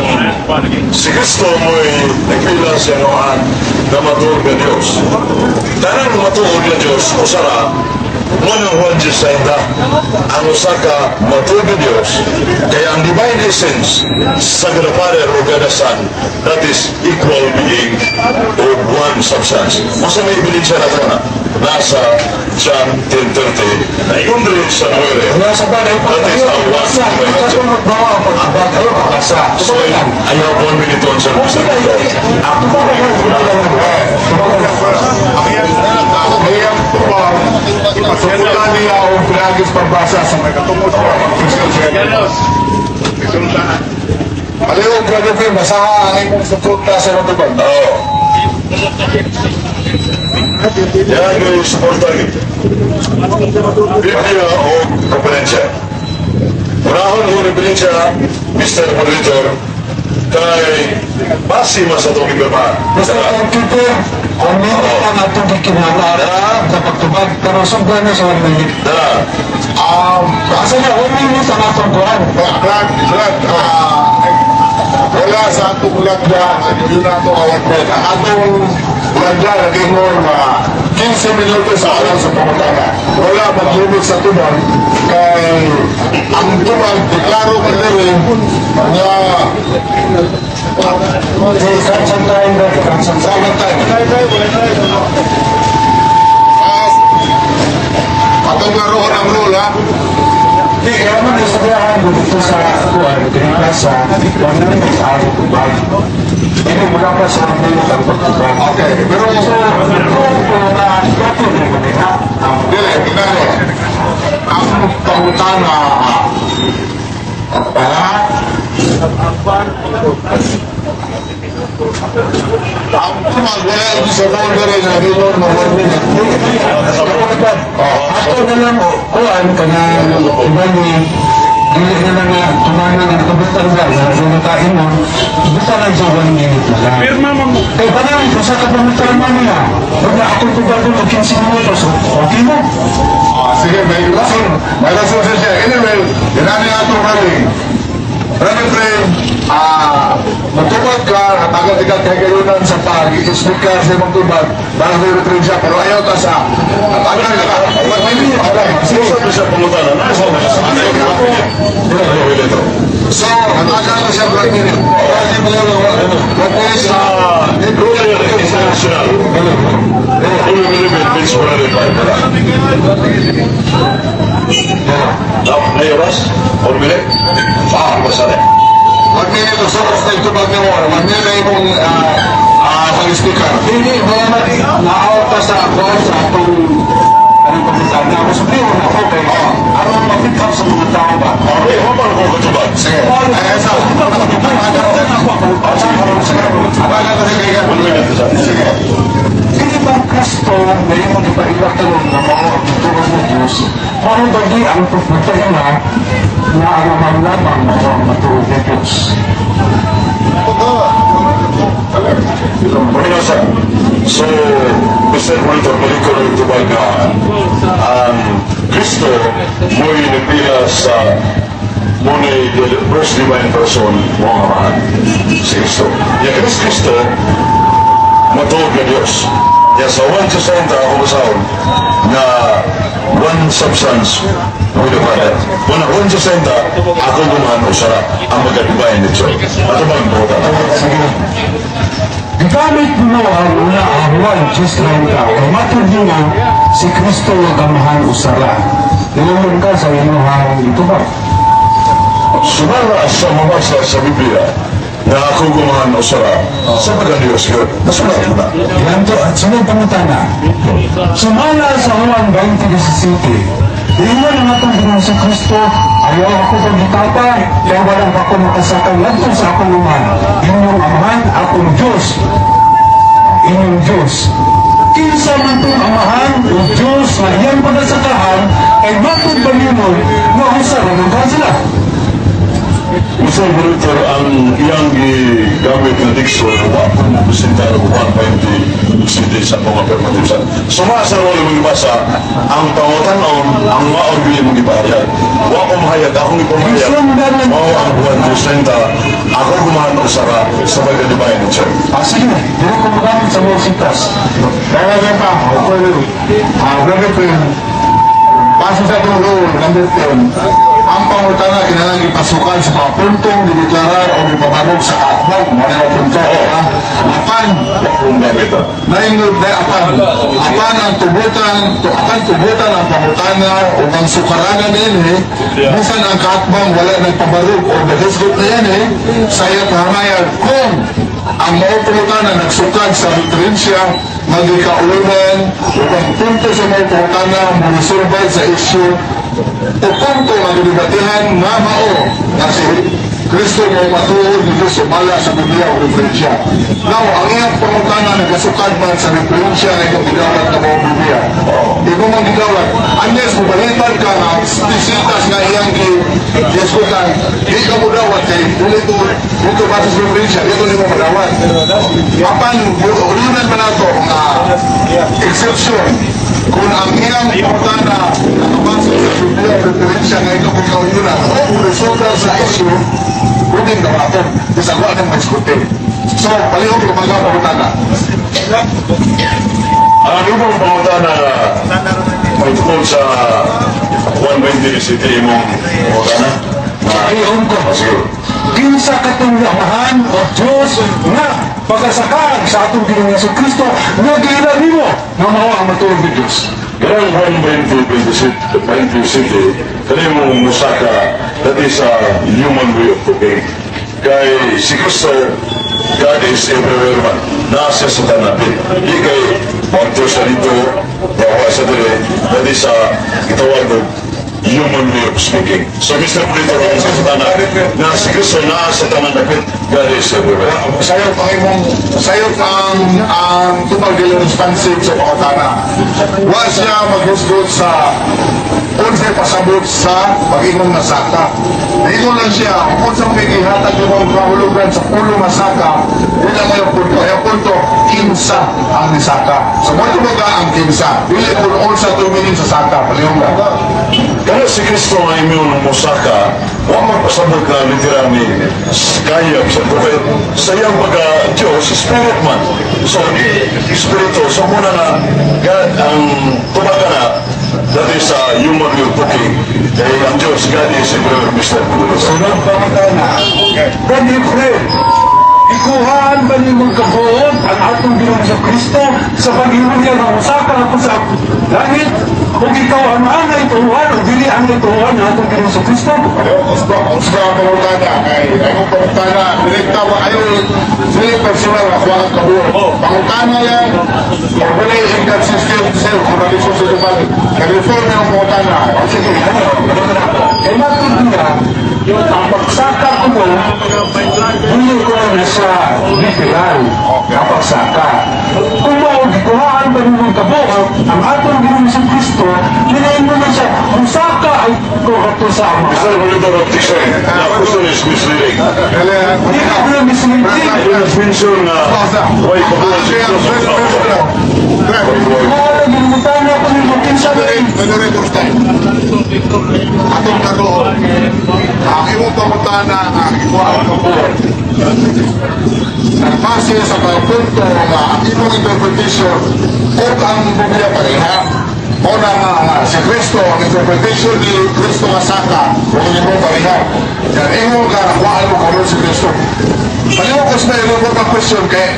si Kristo mo'y nagpila sa Amahan na matuod nga Diyos. Tanang matuod nga Diyos, usara, mo ng Juan 10:30, ang usa ka matuod nga Diyos, kaya ang divine essence sa God the Father o God the Son, that is equal being o one substance. Masa may ebidensya na ito na nasa John 10:30 na ingon rin sa 9. Wala sa bagay pa That is kayo, our one sa divine sa magbawa ang pagtubag kayo, pag-asa. So, I have 1 minute to answer, Mr. Tubag. Ang iyang tubag, ipasukutan niya ang pinagis pagbasa sa may katungod sa Palihog, Brother Phil, basaha ang imong sukuta sa matubag. Oo. Yan yung suporta Biblia o referensya. Unahon ko referensya, Mr. Moderator, kay base man sa itong gibirmahan. Basta timekeeper, kung minute ang atong gikinahanglan sa pagtubag, pero sobra na sa 1 minute. Na, Asa na, 1 minute ang atong kuhan. Brad, Brad, wala sa atong lagda, yun na atong awat. Ang atong lagda, nag-ingon na 15 minuto sa alam sa pangutana. Wala maglibot sa tubag, kay ang tubag, deklaro ka rin nga Some time ba? Some time. Some time. Atong laruan ang rule, ha? Di, kaya man istoryahan mo dito sa kuhan, kaya sa 1 minute ang tubag. Hindi wala pa sa 1 minute ang pagtubag. Okay, pero So, kung na dato mo manina, Dili, tingnan mo. Ang pangutana, ha? Ang tumag, wala yung sa boundary na ringon na 1 minute. Ato na lang, kuan ka na iba ni dili na lang nga tumanan ang kabutan ba na sa mo buta lang sa 1 minute na lang. Pirma mo. Kay panang kung sa kapamutan mo niya, wag na akong tubag og 15 minutos, okay mo. Ah, sige, may rason. May rason siya. Anyway, yan ang atong running. Brother Frame, matubag ka, hatagan ka kahigayunan sa pag-speaker sa imong tubag, para sa referensya, pero ayaw ta sa hatagan ka. 1 minute. Sige, sa pangutana, nasa So, hatagan ka siya 1 minute. Tapos, Royal International. Only minute means 105. Now, na oras? 1 minute? Ah, basta na. 1 minute o so, sa tubag nimo. 1 minute na imong pag-speaker. Hindi, wala na, na-out ta sa ako sa atong anong pagkakana. Ako sa na ako kay aron ma-pick up sa mga tao ba. Okay, mo ba ako katubag? Sige. Ay, sa. Hatagan ka sige. 1 minute sa. Sige. Hindi ba ang Kristo na imong gipailak karon nga mao ang turon ng Diyos? Mao ba di ang pagpagpahinga nga ang amahan lamang mao ang matuod ng Diyos? Paminasa. So, Mr. Monitor, balik ko ng tubag na ang Kristo mo'y nagpila sa mo'y the first divine person mo ang amahan. Si Kristo. Ya, Kristo, matuod nga Diyos. Ya, sa 1 to 70 ako basahon na one substance with the Father. Una, 1 to 70 ako gumahan usara ang magka-divine nature. Ato bang buta? Sige. Gigamit mo ang una ang Juan 10:30 kay matud nimo si Kristo nga Amahan usara. Niluhod ka sa inyong gitubag. Sumala sa mabasa sa Biblia na ako gumahan usara sa pagka-Diyos yun. Nasulat mo na. Ganto at sunod pangutana. Sumala sa Juan 20:17. Ingon ang atong Ginoong sa Kristo, "Ayaw ako pagitapa, kaya walang ako makasakay ngadto sa akong Amahan. Inyong Amahan, akong Diyos." Inyong Diyos. Kinsa man tong Amahan o Diyos nga iyang pagasakahan, kay matud ba nimo nga usa ra man ka sila? Mr. Monitor, ang iyang gigamit na diction, wa ko mo presentar og 120 CD sa akong affirmative sa. Suma sa rolo mong gibasa, ang pangutanon, ang maong gyud mong gipahayag. Wa ko mahayag, akong ipamahayag. Mao ang buwan presenta, ako gumahan og sara sa pagka-divine nature. Ah, sige, dili ko magamit sa mga sitas. Kaya nga pa, okay. Brother Phil, base sa itong rule number 10, ang pangutana kinahanglan ipasukan sa mga puntong dideklarar o ipabarog sa kaakbang, mga mga punto. Ha? Apan, Kung gamit ah. naingod na apan ang tubutan, apan tubutan ang pangutana o ang sukaranan din eh, bisan ang kaatbang wala nagpabarog o nahisgot na yan eh, sa iyang pahamayan kung ang mao pangutana nagsukad sa referensya nga gikaunan o ang punto sa mao pangutana moresolba sa issue o punto nga gidebatihan nga mao nga si Kristo mo matuod ni Diyos sumala sa Biblia o referensya. Now, ang iyang pangutana nagasukad man sa referensya nga imong gidawat na mao Biblia. Imo man gidawat, unless mo balitan ka nga sitas nga iyang gisgutan, di ka mo dawat kay dili to dito base sa referensya, dito nimo madawat. Apan, ulunan man nato nga exception kung ang iyang pangutana nakabase sa Biblia o referensya nga ikaw kung kauyunan o resulta sa issue, pwedeng dawaton. Bisag wa nang mag-isguti. So, palihog yung mga pangutana. Ang ibang pangutana may tungkol sa 120 City imong pangutana? Iyon ko. Ah, sige. Kinsa katong Amahan o Diyos nga pagkasakag sa atong Ginoong Hesus Kristo nga giila nimo nga mao ang matuod ni Diyos? Kanang 120 20 City, kani mong musaka, that is a human way of talking. Kay si Kristo, God is everywhere man. Nasa sa tanan. Di kay pagto sa dito, bawa sa dire, that is a gitawag og human way of speaking. So Mr. Monitor, ang sa tanan, na si Kristo naa sa tanan dapit, God is everywhere. Sayop ang imong sayop ang tubag dili responsive sa pangutana. Wa siya maghusgot sa unsay pasabot sa pag-ingon nga saka. Niingon lang siya, kung unsa may gihatag imong kahulugan sa pulo nga saka, di na mo yung punto. Ay, ang punto, kinsa ang nisaka. So, mo ka ang kinsa. Dili kung unsa tumingin sa saka. Palihog ka. Kaya si Kristo nga imong musaka, wa magpasabot Pagsabot na literal ni kaya sa kay sa iyang pagka Diyos, spirit man. So, espiritu, so muna na God ang tubaga na, that is a human will talking. Kaya ang Diyos, God is everywhere, Mr. Cruz. Sunod pangutana. Brother Fred, ikuhaan ba nimong kabuot ang atong Ginoong sa Kristo sa pag-ingon niya nga usaka ako sa langit? Kung ikaw ang angay tuuhan o dili angay tuuhan ang atong Ginoong sa Kristo? Gusto, gusto ang pangutana kay ay kung pangutana direkta ba ayo dili personal ako ang kabuot. Pangutana yan, kung wala inconsistent self contradiction sa tubag. Nag-reform yung pangutana. O sige, ano? Kay matod niya, ang pagsaka ko mo, dili ko na sa literal na pagsaka. Kung mao, gikuhaan ba nimong kabuot ang atong Ginoong sa Kristo, dili mo na siya, musaka ay ko ato sa Ama. Mr. Leader of Dixon, the question is misleading. Hindi ko na misleading. You have mentioned na why kabuot si Diyos. Wala, ginamutana ko ni kinsa ba rin? Moderator's time. Atong karoon, ang imong pangutana ang ikuha ang kabuot. Nagbase sa punto nga ang imong interpretation o ang Biblia pareha. Mo na nga nga si Kristo, ang interpretation ni Kristo nga saka, o ang imong pareha. Yan, ingon ka, nakuhaan mo karon si Kristo. Palihog ko sa imong mga question kay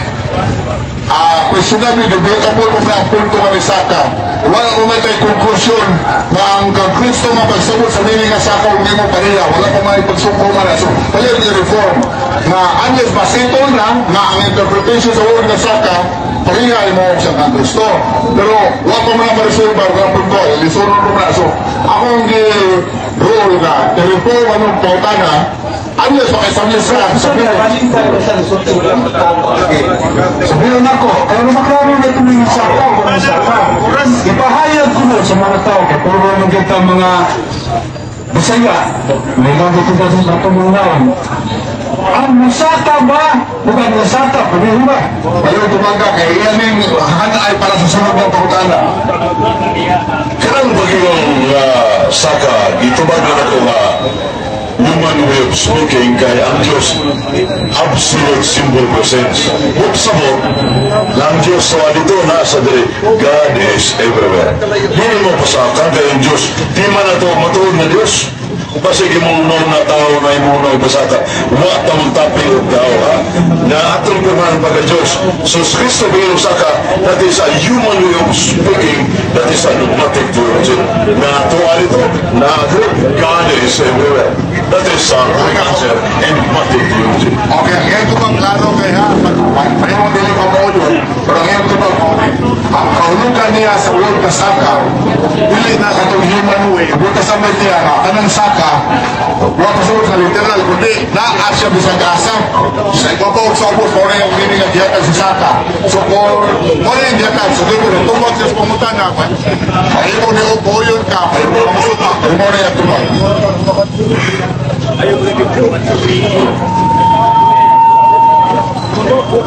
question namin, debatable kung na ang punto nga ni Saka. Wala ko may kay conclusion na ang kang Kristo nga pagsabot sa meaning nga Saka ug nimo pareha. Wala pa may pagsungko man na. So, palihog ni reform na unless masettle na nga ang interpretation sa word nga Saka, pareha mo sa kang Kristo. Pero wa pa man ma-resolve ang punto. Lisunon ko na. So, akong gi rule nga, i-reform anong pautana, unless makisabot sa Sabi na, sabihin ako, kaya maklaro na ito yung saka o kung saka. Ipahayag ko na sa mga tao, kaya puro naman kita mga Bisaya, may lagi ito sa atong mga naon. Ang musaka ba? Bukan musaka, pareho ba? Ayaw tumaga kay iyan ning hana ay para sa sunod ng pangutana. Kanang pag-iwang saka, gitubag na ko nga human way of speaking kay ang Diyos absolute symbol presence. Sabot na ang Diyos sa dito nasa diri. God is everywhere. Dili mo pasaka kay ang Diyos. Di man na to matuod na Diyos. Basig imong unaw na tao na imong unaw pasaka. Wa ta magtapil og tao ha. Na atong pirmahan pagka Diyos. So si Kristo bilang saka, that is a human way of speaking, that is a dogmatic theology. Na tuwa nito, na agree, God is everywhere. That is a correct answer in dogmatic theology. Okay, ang iyang tubag klaro kay ha, pareho dili ka mo yun, pero ang iyang tubag mo ang kahulugan niya sa word na saka, dili na katong human way, buta sa may niya nga, kanang saka, wa pa sa literal, kundi naa siya bisag asa. Sa ibabaw sa ubos, mo na yung meaning nga gihatag sa saka. So, for, mo na yung gihatag, so dito, tungod siya sa pangutana, mahimo ni Uboyon ka, mahimo ka musuka, pero mo na yung tubag.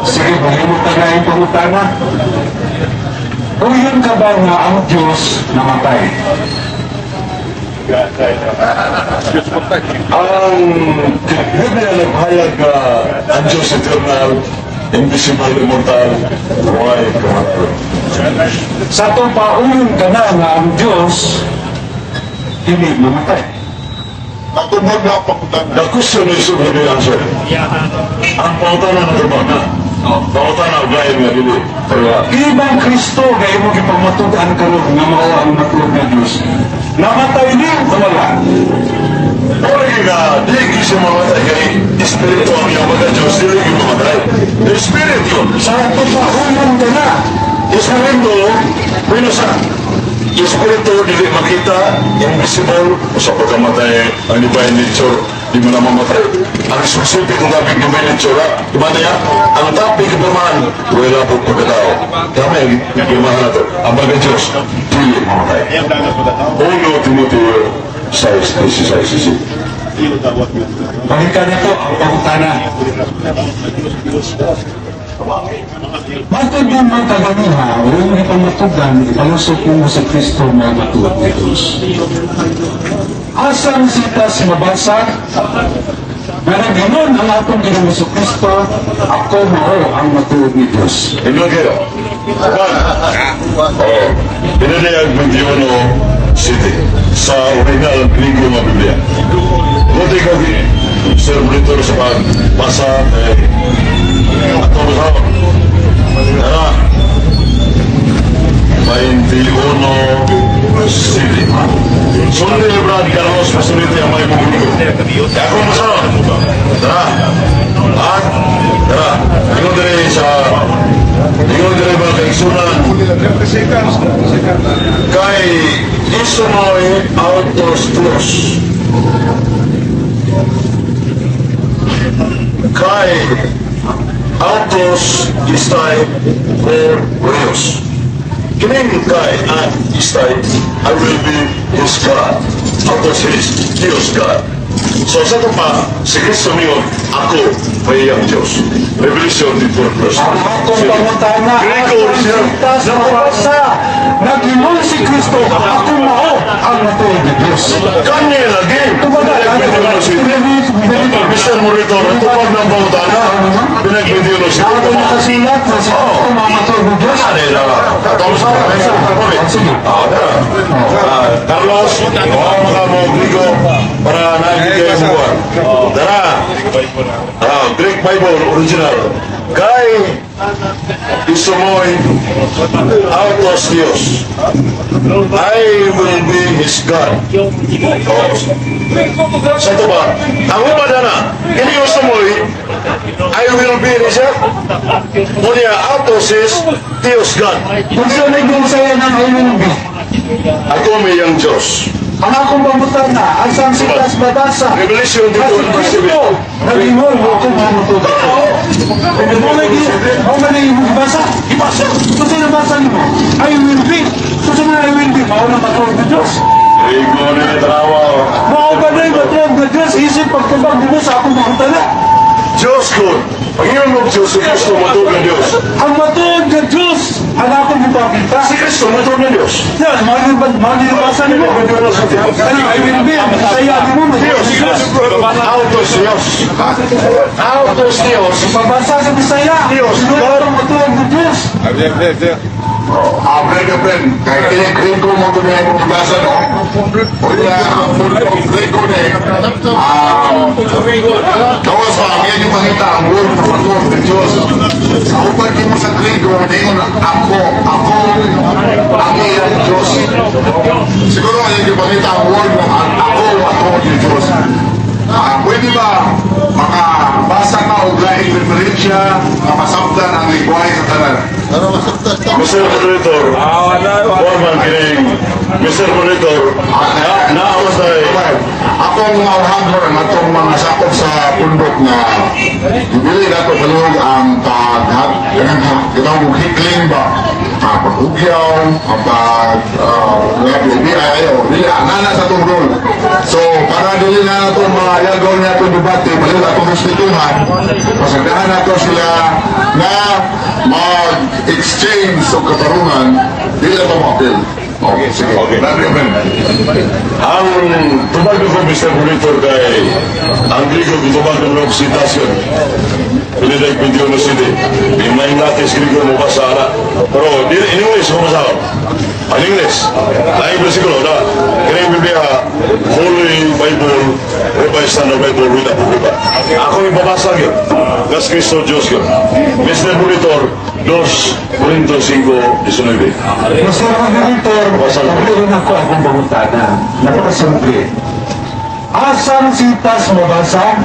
Sige, mahimot na na yung pangutana. Uyon ka ba nga ang Diyos namatay? Ang Biblia naghayag nga ang Diyos eternal, invisible, immortal, why kamatay? Sa itong pauyon ka na nga ang Diyos hindi mamatay. Natubag na ang pangutana. The question is already answered. Ang pangutana na tubag na. Pangutana og lain nga dili. Kaya Ibang Kristo gaya mo gipamatud-an karon nga mao ang matuod nga Diyos. Namatay din o wala? Ora nga di gyud siya mamatay kay espiritu ang iyang pagka Diyos dili gyud mamatay. The spirit yun. Sa itong pauyon ka na, Espiritu, bueno sa Espiritu dili makita, invisible, sa pagkamatay ang divine nature, di mo na mamatay. Ang specific ng topic divine nature, ha? Diba niya? Ang topic pirmahan, wala po pagkatao. Tama yung pirmahan na to. Ang pagka Diyos, dili mamatay. 1 Timoteo 6, 16, 17. Balikan na to ang pangutana. Matod yung mga kaganiha, o yung ipamatugan, ipalusot mo sa Kristo mga matuod ni Diyos. Asang sitas mabasa nga nag-ingon ang atong Ginoong Kristo, "Ako mao ang matuod ni Diyos"? Ingon kayo. Juan. Oh, Pinadayag 21 siete sa original Griego nga Biblia. Buti ka, Sir Monitor, sa pagbasa kay ato sa Tara. 21 siete. Sundi ni Brad Carlos Pasuliti ang may bubulo. Kaya kung masarap. Tara. At, tara. Ingon diri, mga kaigsunan, kay isumoy autos Diyos. Kay autos istay for Dios. Kining kay at istay, I will be his God. Autos his, Diyos God. So sa ito pa, si Kristo mingon, "Ako may iyang Diyos." Revelation 24 verse. Ang atong pangutana, Griego asang original. sitas mabasa nag-ingon si Kristo, "Ako mao ang matuod ni Diyos"? Kanya lagi. Mr. Monitor, tupag ng pangutana. Pinag-21 siete. Ako nakasulat na si Kristo mao matuod ni Diyos. Ano na? Tapos na. Sige. Ah, tara. Ah, Carlos, oo, mga mo Griego para nakikita kayo mo. Tara. Ah, Greek Bible original. Kay isumoy autos Dios. I will be his God. Oh. Sa ito ba? Ang uban na, ini gusto mo, I will be his God. Unya, autos is Dios God. Unsa may saya ng I will be? Ako may iyang Diyos. Ang akong pangutana, asang sitas mabasa Revelation na si 21 verse Kristo 7. nag-ingon, "Ako mao matuod ni Diyos"? Mao lagi, mao man ang imong gibasa. Ibasa! Kasi nabasa nimo, "I will be." So sa mga I will be, mao na matuod ni Diyos? Rigo ni tanawa. Mao ba na yung matuod ni Diyos? Isip pagtubag nimo sa akong pangutana. Diyos ko. Pag-ingon mo Diyos, si Kristo matuod ng Diyos. Ang matuod nga Diyos, ang akong ipakita. Si Kristo matuod ng Diyos. Yan, mao ni mao ni nabasa nimo. Ano, I will be, ang saya nimo, matuod ni Diyos. Autos Diyos. Autos Diyos. Pabasa sa Bisaya, Diyos. sino ang matuod ni Diyos? Ah, brother friend, kay kini Griego mo ko na imong gibasa, no? Unya, ang punto Griego ni, gawas pa, ang iyang pangita ang word na matuod ni Diyos. Sa uban nimo sa Griego, ningon ako, ako ang iyang Diyos. Siguro ang iyang gipangita ang word na ang ako matuod ni Diyos. Ah, pwede ba makabasa ka og laing referensya nga masabtan ang lingwahe sa tanan? Mr. Moderator, Foreman kining Mr. Moderator, na naawatay. Akong maurhagor ang atong mga sakop sa pundok nga dili nato palihog ang pag ginawag heckling ba, ang paghugyaw, ang pag uh, ayaw dili nana sa atong role. So para dili na nato mayagaw niya atong debate, palihog atong respetuhan, pasagdahan nato sila na mag-exchange og katarungan, dili na ito mo-appeal. Okay, sige. Okay. Brother Efren. Ang tubag ko, Mr. Monitor, kay ang Griego gitubag ng mga sitasyon. Pinidag 21 siete. Di may natin sa Griego mo basa ana. Pero in English mo basa. Ang English. Laing bersikulo na. Kini Biblia, Holy Bible, Revised Standard Bible with Apocrypha. Ako ibabasa gyud. Gas Cristo Diyos gyud. Mr. Monitor, 2 Corinto 5:19. Mr. Moderator, pagkaroon ako akong pangutana. Napakasimple. Asang sitas mabasa,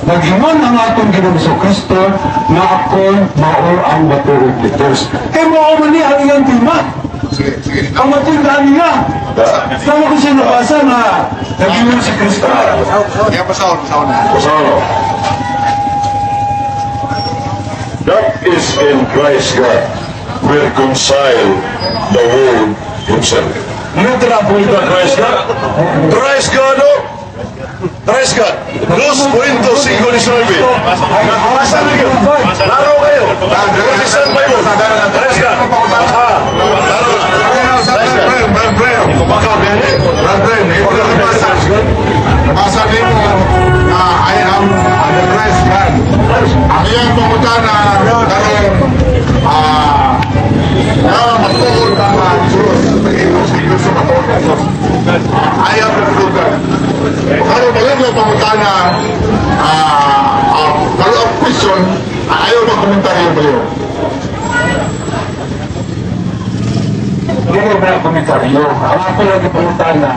nag-ingon ang atong Ginoong Kristo na "Ako mao ang matuod ni Diyos"? Kaya mao man ni ang iyang tema. Sige, sige. Ang matundaan niya. Tama ko siya nabasa na nag-ingon si Kristo. Kaya pasahon, pasahon na. Pasalo. That is in Christ God will reconcile the world himself. Literal po ito, Christ God. Christ God, oh. Christ God. 2.5.19. Nasa ninyo. Laro kayo. Protestant Bible. Christ God. Ah, laro na. Prayer, prayer, prayer. Baka gani. Brother, imo na nabasa. Nabasa nimo na "I am the Christ God." Ang iyang pangutana karon, na matuod ka nga Diyos, si Kristo matuod nga Diyos. "I am the true God." Karon bago mo pangutana, follow up question, ayaw ba komentaryo ba yun? Dili ba komentaryo? Ang ako lang pangutana,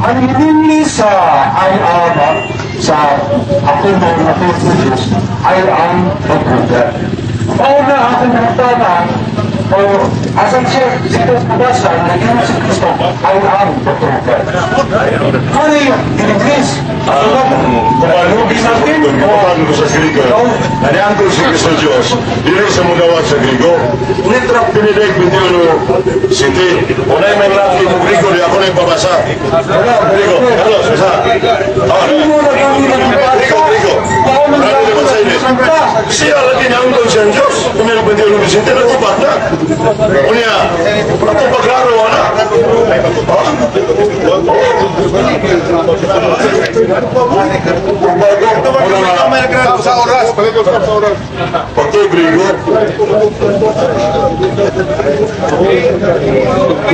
ang inini sa "I am", sa "Ako mo na Diyos", "I am the true God." Mao na akong pangutana, o asan siya dito nabasa naging si Kristo "I am the true God"? Ano yung in English? Kumalugi sa Kumalugi ko sa Grigo. Naniangkon si Kristo Diyos. Dili sa mudawat sa Grigo. Nitrap Benedict 21 City. Unay may laki mo Grigo, di ako na yung pabasa. Grigo, Carlos, basa. Oh, Mo na kami ng Grigo, Grigo. Mao man Marami naman sa inyo. Siya lagi niangkon siyang Diyos. Benedict 21 City, natupad na. Unya, ito pa klaro, ana. Kung bago, muna nga, Sa oras, balik sa oras. Pagto Grigo,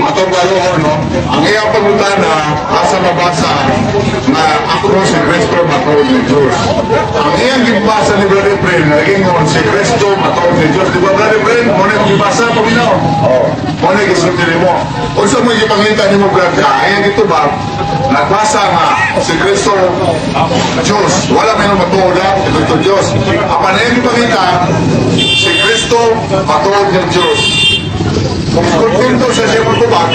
Atong baluhon, no? Ang iyang pangutana, asa mabasa na ako si Kristo matuod ni Diyos? Ang iyang gibasa ni Brother Bren, naging ngon si Kristo matuod ni Diyos. Di ba, Brother Bren? Mo na yung gibasa, paminaw. Oh. Mo na gisulti nimo. Unsa mo gipangita nimo, Brad, ka? Ang iyang gitubag, nagbasa nga si Kristo Diyos. Wala may matuod ha, si Kristo Diyos. Apan iyang gipangita, si Kristo matuod ng Diyos. Kung kontento sa siya magtubag,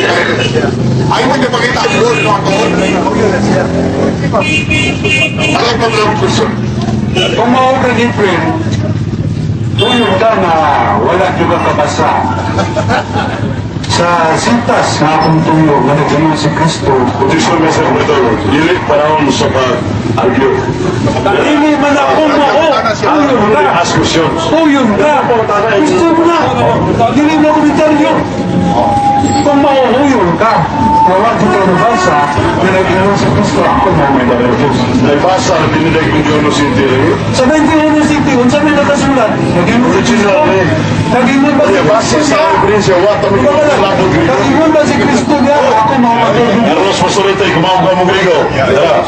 ay mo niya pakita ang Diyos no matuod. Alam pa lang question. Kung mao ka ni friend, tuyo ka na wala juga kabasa sa sitas nga akong tuyo nga nagsunod si Kristo. Protection may sa komentaryo. Dili panahon sa pag-argue. Dili man ako mao, tuyo ka. Ask questions. Tuyo ka. Gusto mo na. Dili mo komentaryo. Kung mauhuyon ka, wala kita nabasa na nag-iwan si Kristo, "Ako na may Diyos." Naibasa na Benedict 21 City lagi. Sa 21 City, unsa may nakasulat? Nag-ingon si Kristo? Nag-ingon ba si Kaya base Kristo sa niya? ebidensya, wata mo yung labot Grigo. Nag-ingon ba si Kristo niya, "Ako mauhuyon"? Carlos Masurita, kumaw ka mo Grigo. Tara.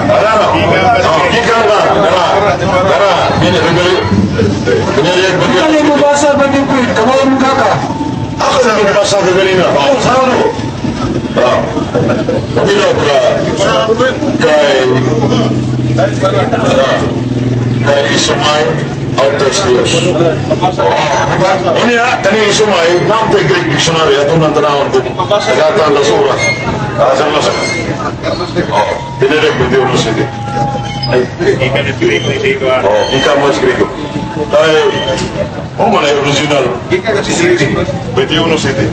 Tara. Oh, gikan ka. Tara. Tara. Benedict Benedict Kaya mo basa ba ni Fred? Kamao mo ka ka. Ako na nagbasa ka ganina. Oh, saan ako? Ah. Pabilo ka. Kay kay isumay autos Dios. Unya, kani isumay, naantay Greek dictionary, atong nang tanawon kung nagatan las oras. Asa las. Oh, Benedict 21 City. Ay, oh, ikaw mas Grigo. Ay, oh, man ay original. 21 City.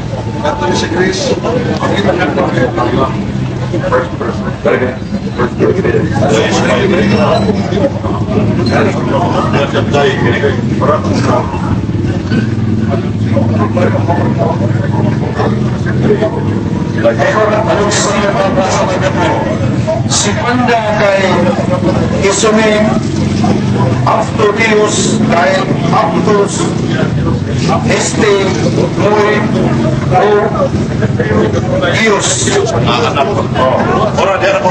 Si Panda kay isumi Aptotius kay Aptos este muy o Dios. Ora, di na po.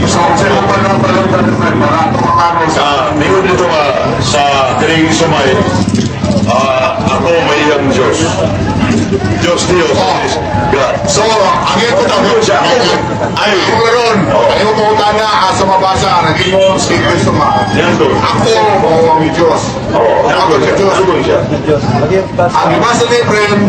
So, sa panong panong Brother Fred, para tumakano sa Sa dito nga sa kining sumay, ako may iyang Diyos. Diyos Diyos is God. So, ang iyong Ako siya. Ay, kung karon, ang iyong pangutana asa mabasa naging si Kristo nga. Yan to. "Ako mo ang Diyos." Oh, Ako si Diyos. Ako siya. Ang ibasa ni Efrem,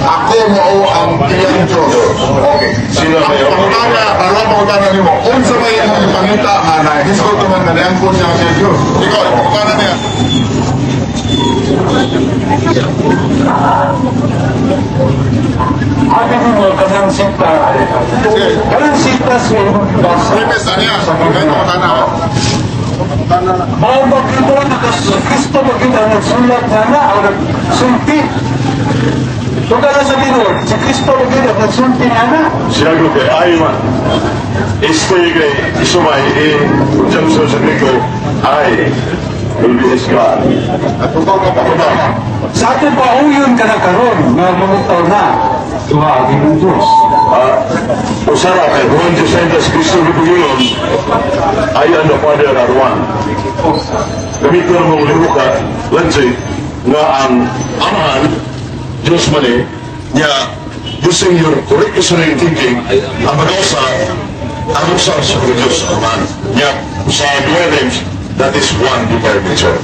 "Ako mao ang iyang Diyos." Okay. Sila Ang mayo. pangutana, karon pangutana nimo, unsa may imong ipangita nga nahisgot man nga niangkon siya sa Diyos? Ikaw, ang pangutana niya. Abi mo kanang sita. Kanang sita sa imong basa. Premise niya, sa pangutana. Mao ba gyud na si Kristo ba gyud ang nagsulat nga na ang nagsulti? Kung ka sa tinuod, si Kristo lagi na nagsulti na na. Siya ko kay I man. Este kay isumay e conjunction sa Grego, I will be his God. Sa atong pauyon ka na karon nga mamutaw na duha ang imong Diyos. Ah, usara kay Juan 10:30, Kristo gipuyon, "I and the Father are one." Gamiton mo lihuka, logic, nga ang Amahan, Diyos man eh, niya, using your correct reasoning thinking, ang pag-usa, ang usa sa Diyos Amahan. Niya, sa dwellings, that is one divine nature.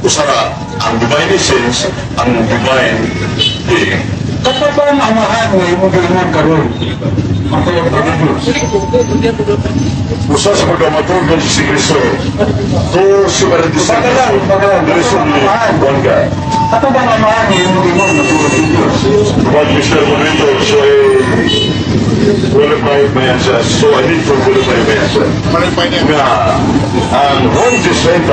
Usara, ang divine essence, ang divine being. Kato ba ang Amahan nga imong giingon karon? Matuod ang Diyos. Usa sa pagkamatuod si Kristo, two separate Baga lang, baga lang. There is only one God. Kato ba ang Amahan nga imong giingon matuod ang Diyos? But Mr. Moderator, so I qualify my answer. So I need to qualify my answer. Nga, ang Juan 10:30,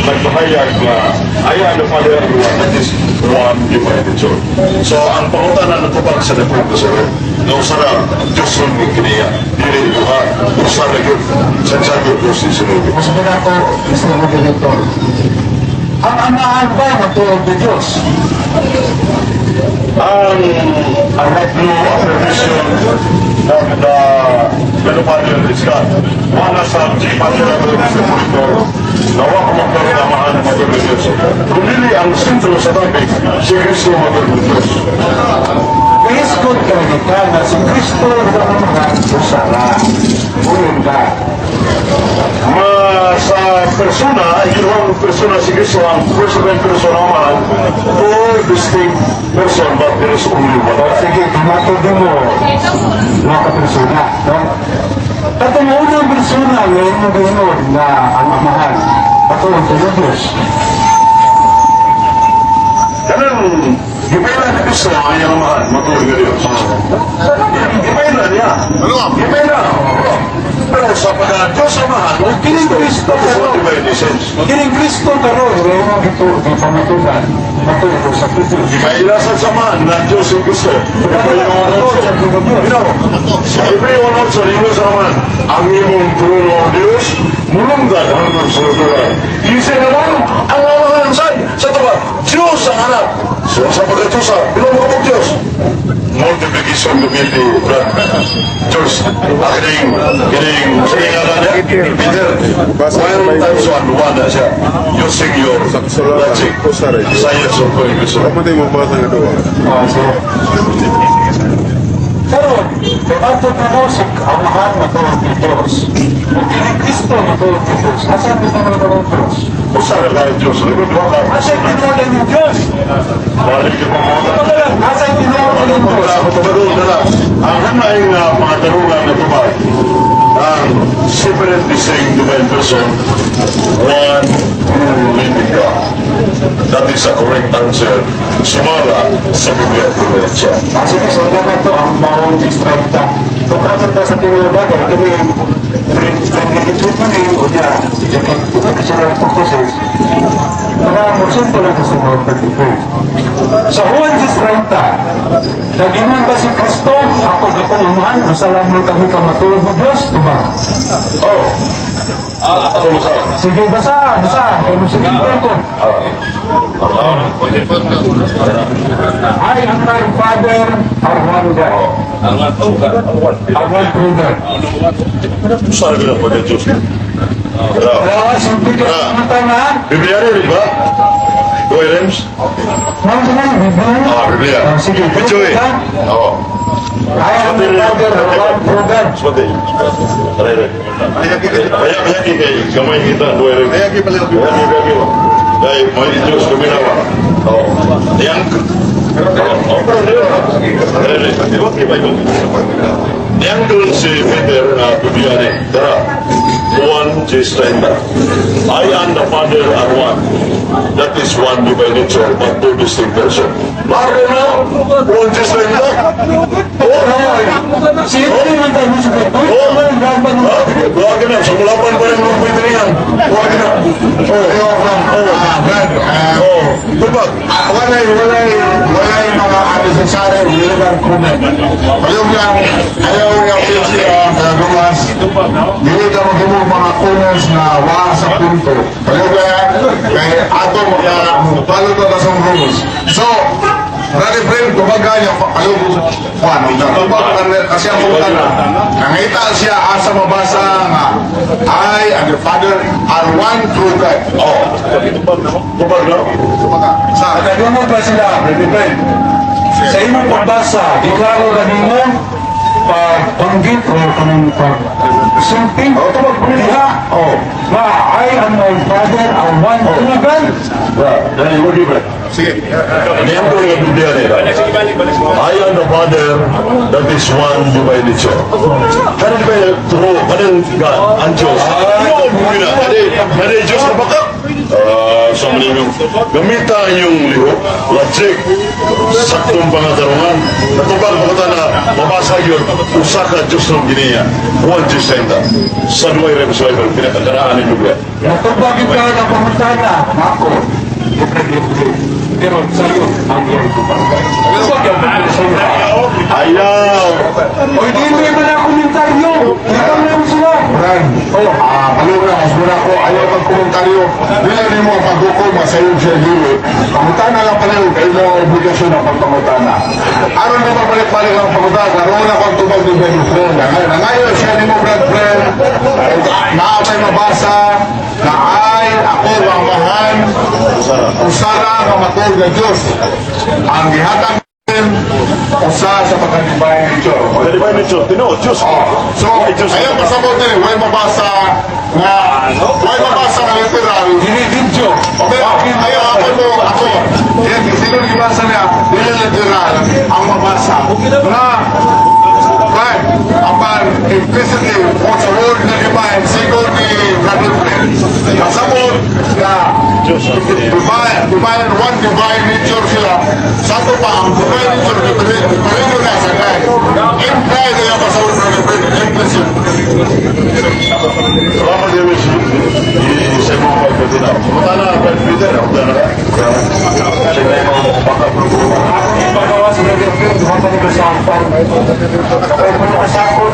nagpahayag nga, I and the Father are one, that is one divine nature. So, ang pangutana natubag sa dapong kasaro, nga usara, Diyos rin ni kiniya, dili duha, usara yun, Santiago 2:19. Mas ba ako, Mr. Moderator? Ang Amahan ba matuod ang Diyos? Ang I have no affirmation of the God the Father is God. Wala sa pagkakataon ng Mr. Monitor, na wa ko magkaroon ng Amahan ng matuod ng Diyos. Kung dili ang sentro sa topic, si Kristo matuod ng Diyos. Kahisgot ka ka na si Kristo ang Amahan usara. Uyon ka. Ma sa persona, ay ginawang persona si Kristo, ang first and persona Amahan, four distinct person, but there is only one. Sige, tumatod mo mga ka-persona. No? Katong unang persona nga imong giingon na ang Amahan, matuod ang Diyos. Kanang gipaila ni Kristo ang iyang Amahan, matuod nga Diyos. Gipaila niya. Gipaila. Pero sa pagka Diyos Amahan, o Kining Kristo Kristo, karon. Divine essence. Kining Kristo karon nga imong gito gipamatudan, matuod sa Kristo. Gipaila sa Amahan na Diyos si Kristo. Gipaila ang Matuod sa Diyos. Sa Hebreo 1:8, ingon sa Amahan, "Ang imong trono, Diyos, mulunggan hangtod sa turan." Kinsa naman ang Amahan sa tuwa, Diyos ang Anak. So sa pagkatusa, bilang mga Diyos. Multiplication committee, Brad. George, kining, kining, sige nga niya, Peter, one times one, one na siya. Using your logic, science of communication. Kamatay mo ba sa nga duwa? Oh, so, karon, kay matod na mo si Amahan matuod ni Diyos. O kini Kristo matuod ni Diyos. Asa ang tinuod ng Diyos? Usa ra ka Diyos, likod mo ka. Asa ang tinuod ng Diyos? Balik ka pa mo. Ito lang, asa ang tinuod ng Diyos? Wala ko tabagol na lang. Ang kanaing mga tarungan na tubag, ang separate distinct divine person, one true living God. That is a correct answer. Sumala sa Biblia Provincia. Ah, sige, so dapat to ang bawang distracta. Kung bakit ta sa tinuod ba, kaya kami friendly treatment eh, o niya, kasi na purposes, para magsunto lang sa mga 34. Sa Juan 10:30, nag-ingon ba si Kristo, "Ako gapong Amahan, masalam mo kami ka matuod mo Diyos," diba? Oh. Ako mo sa. Sige, basa, basa, kaya mo sige ko. I and my Father are one God. Are one true God. Saan ka na pagka Diyos? Kaya, simple ka sa na. Biblia rin, di ba? Go Rems? Ma'am, naman, Biblia. Ah, Biblia. Ah, sige. Medyo eh. Oo. I and my Father are one true God. Swati. Aray, aray. Kaya, kaya, kay gamay kita, go Rems. Kaya pala yung Kaya, kaya, kaya. Dahil, may Diyos luminawa. Oo. Yang, oo, aray, aray. Di ba, Yang doon si Peter na Biblia ni, tara, 1 10:30. "I and the Father are one." That is one divine nature, but two distinct person. Laro na! 1 10:30. Oh! Simple man tayo sa Biblia. Oh! Oh, Ha? Huwag na. Sa mulapan pa rin mga pwede niyan. Huwag na. Oh, Ah, Brad, oh, tubag. Walay mga unnecessary relevant comment. Ayaw lang, ayaw nga siya, kagawas. Dili ka maghimo mga comments na wa sa punto. Ayaw lang, kay ato maka follow na sa rules. So, Brother Fred, tubaga niya, ayaw ko, ano, tubag kasi ang pangutana. Nangita siya asa mabasa nga, "I and the Father are one true God." Oh, tubag no? Tubaga. Sa, Nagdungog ba sila, Brother Fred? Sa imong pagbasa, giklaro kanimo pagbanggit o kanang pag sulti. Oh, tubag, Diha, oh. nga "I and my Father are one true God." Dahil mo di ba? Sige. Niyan ko yung Biblia nila. "I and the Father, that is one divine nature." Kanin ba true, kanin God, ang Diyos. Noon mo na, kani Diyos na baka? Ah, sa mga yung gamita yung lihok, logic, saktong pangatarungan, natubag mo na mabasa yun, usa ka Diyos ng giniya, one Diyos sa sa duway rin sa Bible, pinakakaraan ng Biblia. Natubag yung ka ng pangutana. Ako, pero sa'yo, ang iyong tubag. Tubag yung sa'yo. Ayaw! O hindi mo na komentaryo. Ikaw na mo sila. Brad, oh, ano na, mas muna ko, ayaw pag-komentaryo. Dili nimo ang paghukom, masayod siya dili. Pangutana lang pala yun, kayo mo obligasyon ang pagpangutana. Aron mo mabalik-balik ang pangutana, karoon ako ang tubag ni Brad Friend. Nangayo siya ni mo, Brad Friend, naa may mabasa, na ay ako ang Amahan, usara nga matuod nga Diyos. Ang gihatag usa sa pagka-divine nature. The divine nature, tinuod, Diyos. Oh, so, Why Diyos? Ayaw pasabot din, way mabasa nga literal. Dili video. Okay, ayaw ako mo, ako. Yan, sino gibasa niya? Dili literal ang mabasa. Na, right, apan implicitly, kung sa word na divine, sigon ni Brother Fred, pasabot na Diyos ang giniya. Divine, one divine nature sila. Sa ato pa, ang divine nature, diferente na sa God. Implied na yung pasabot, Brother Fred, implicit. Salamat din sa imong pagpatinaw. Pangutana, Brad Peter, ako na. Sige, baka Ipagawa sa Brother Fred, duha pa ni kasakpan. Kaya mo kasakpan,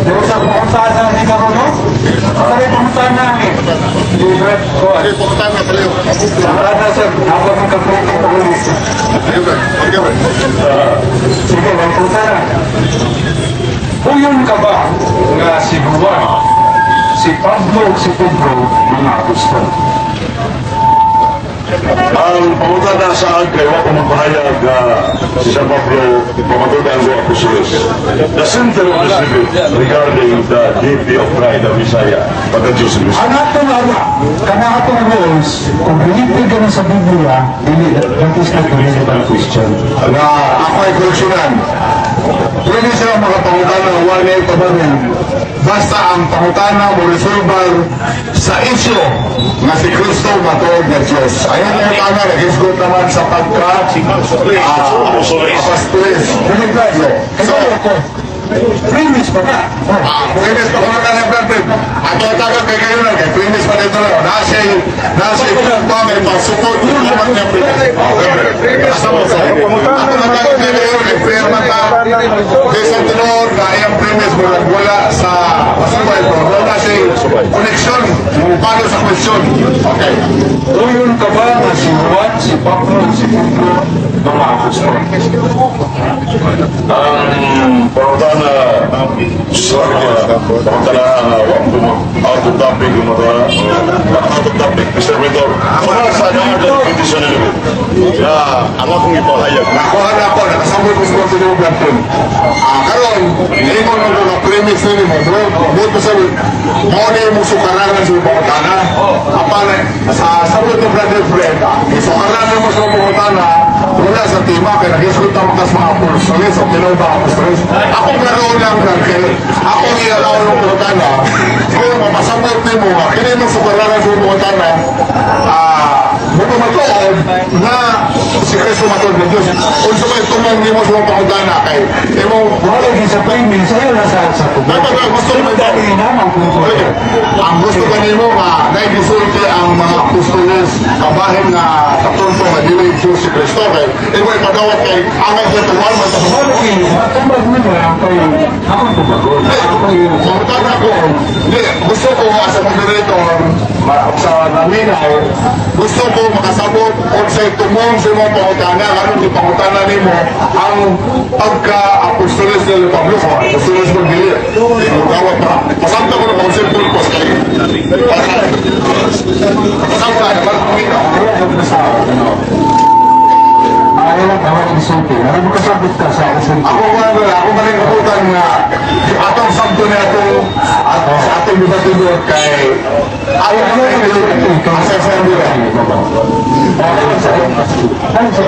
pero sa pangutana ni karon, no? Sa pangutana ni. Di Brad, ko. Okay, pangutana na pala yun. Pangutana sir, habang ang kaprito pa ulit. Okay, Brad. Okay, Brad. Sige, pangutana. Uyon ka ba nga si Juan, si Pablo ug si Pedro mga apostol? Ang pangutana sa kay wa ko magpahayag si San Pablo pamatudan ko apostoles. The center of this debate regarding the deity of Christ, the Messiah, pagka Diyos ni Ang atong ara, kana atong rules, kung relate ka na sa Biblia, dili, that is not a relevant question. Na ako ay koleksyonan. Pwede sila makapangutana one eight tabarin. Basta ang pangutana mo resolver sa isyo nga si Kristo matuod nga Diyos. Ayaw pangutana, nag-isgot naman sa pagka apostoles. So, So, premise pa ka. Premise pa ko na ng Brad. Ato tagal kay kayo lang, kay premise pa dito lang. Nasa pa may pasukot yung naman niya premise. Okay, asa mo sa Ato na tagal kay kayo, kay prayer man ta. Kay sa tinuod na iyang premise mo wala sa pasubay ko. Wala siya connection, paano sa question. Okay. Uyon ka ba nga si Juan, si Pablo, ug si Pedro mga apostol? Ang pangutana sa pangutana nga wa ko out of topic yung mga out of topic, Mr. Mentor. Para sa naadang petition nila na ang akong ipahayag. Nakuha na ako, nakasabot ko sa tinuod Brad. Karon, ingon mo nga premise nini mo, bro, buot mo sabi, mo ni mo sukaranan sa pangutana. Apan, sa sabot ni Brother Fred, isukaranan mo sa pangutana, wala sa tema, kaya nag-isgot na makas mga apostoles, o tinuod ba apostoles. Ako klaro lang, Brad, kay ako ialaw ng pangutana, kung mapasabot ni mo, nga, kini mo sukaranan sa pangutana, Matuod na si Kristo matuod nga Diyos. Unsa may tumong nimo sa mga pangutana kay imong Wala din sa premise, ayaw na sa tubod. Dapat gusto mo Dali na ang punto. Ang gusto kanimo nga naigisulti ang mga apostoles kabahin nga kapunto nga dili Diyos si Kristo kay imo ipadawat kay angay sa tuwan man sa Wala din, matubag mo na kay akong tubagon. Ako yung Pangutana ko, hindi, gusto ko nga sa moderator, sa naminaw, gusto ko makasabot unsay tumong sa imong pangutana, aron di pangutana nimo ang pagka-apostoles ni Pablo, kung apostoles mo dili. Gawat pa. Pasabta ko na kung purpose kay. Pasabta na para kuminaw. Ayaw na sa ano. Ayaw lang awal insulti. Ano mo kasabot ka sa insulti? Ako nga wala, ako man kabutan nga atong sabto ni ato at sa atong bibatidor kay ayaw na ito sa sa dira. Ano sa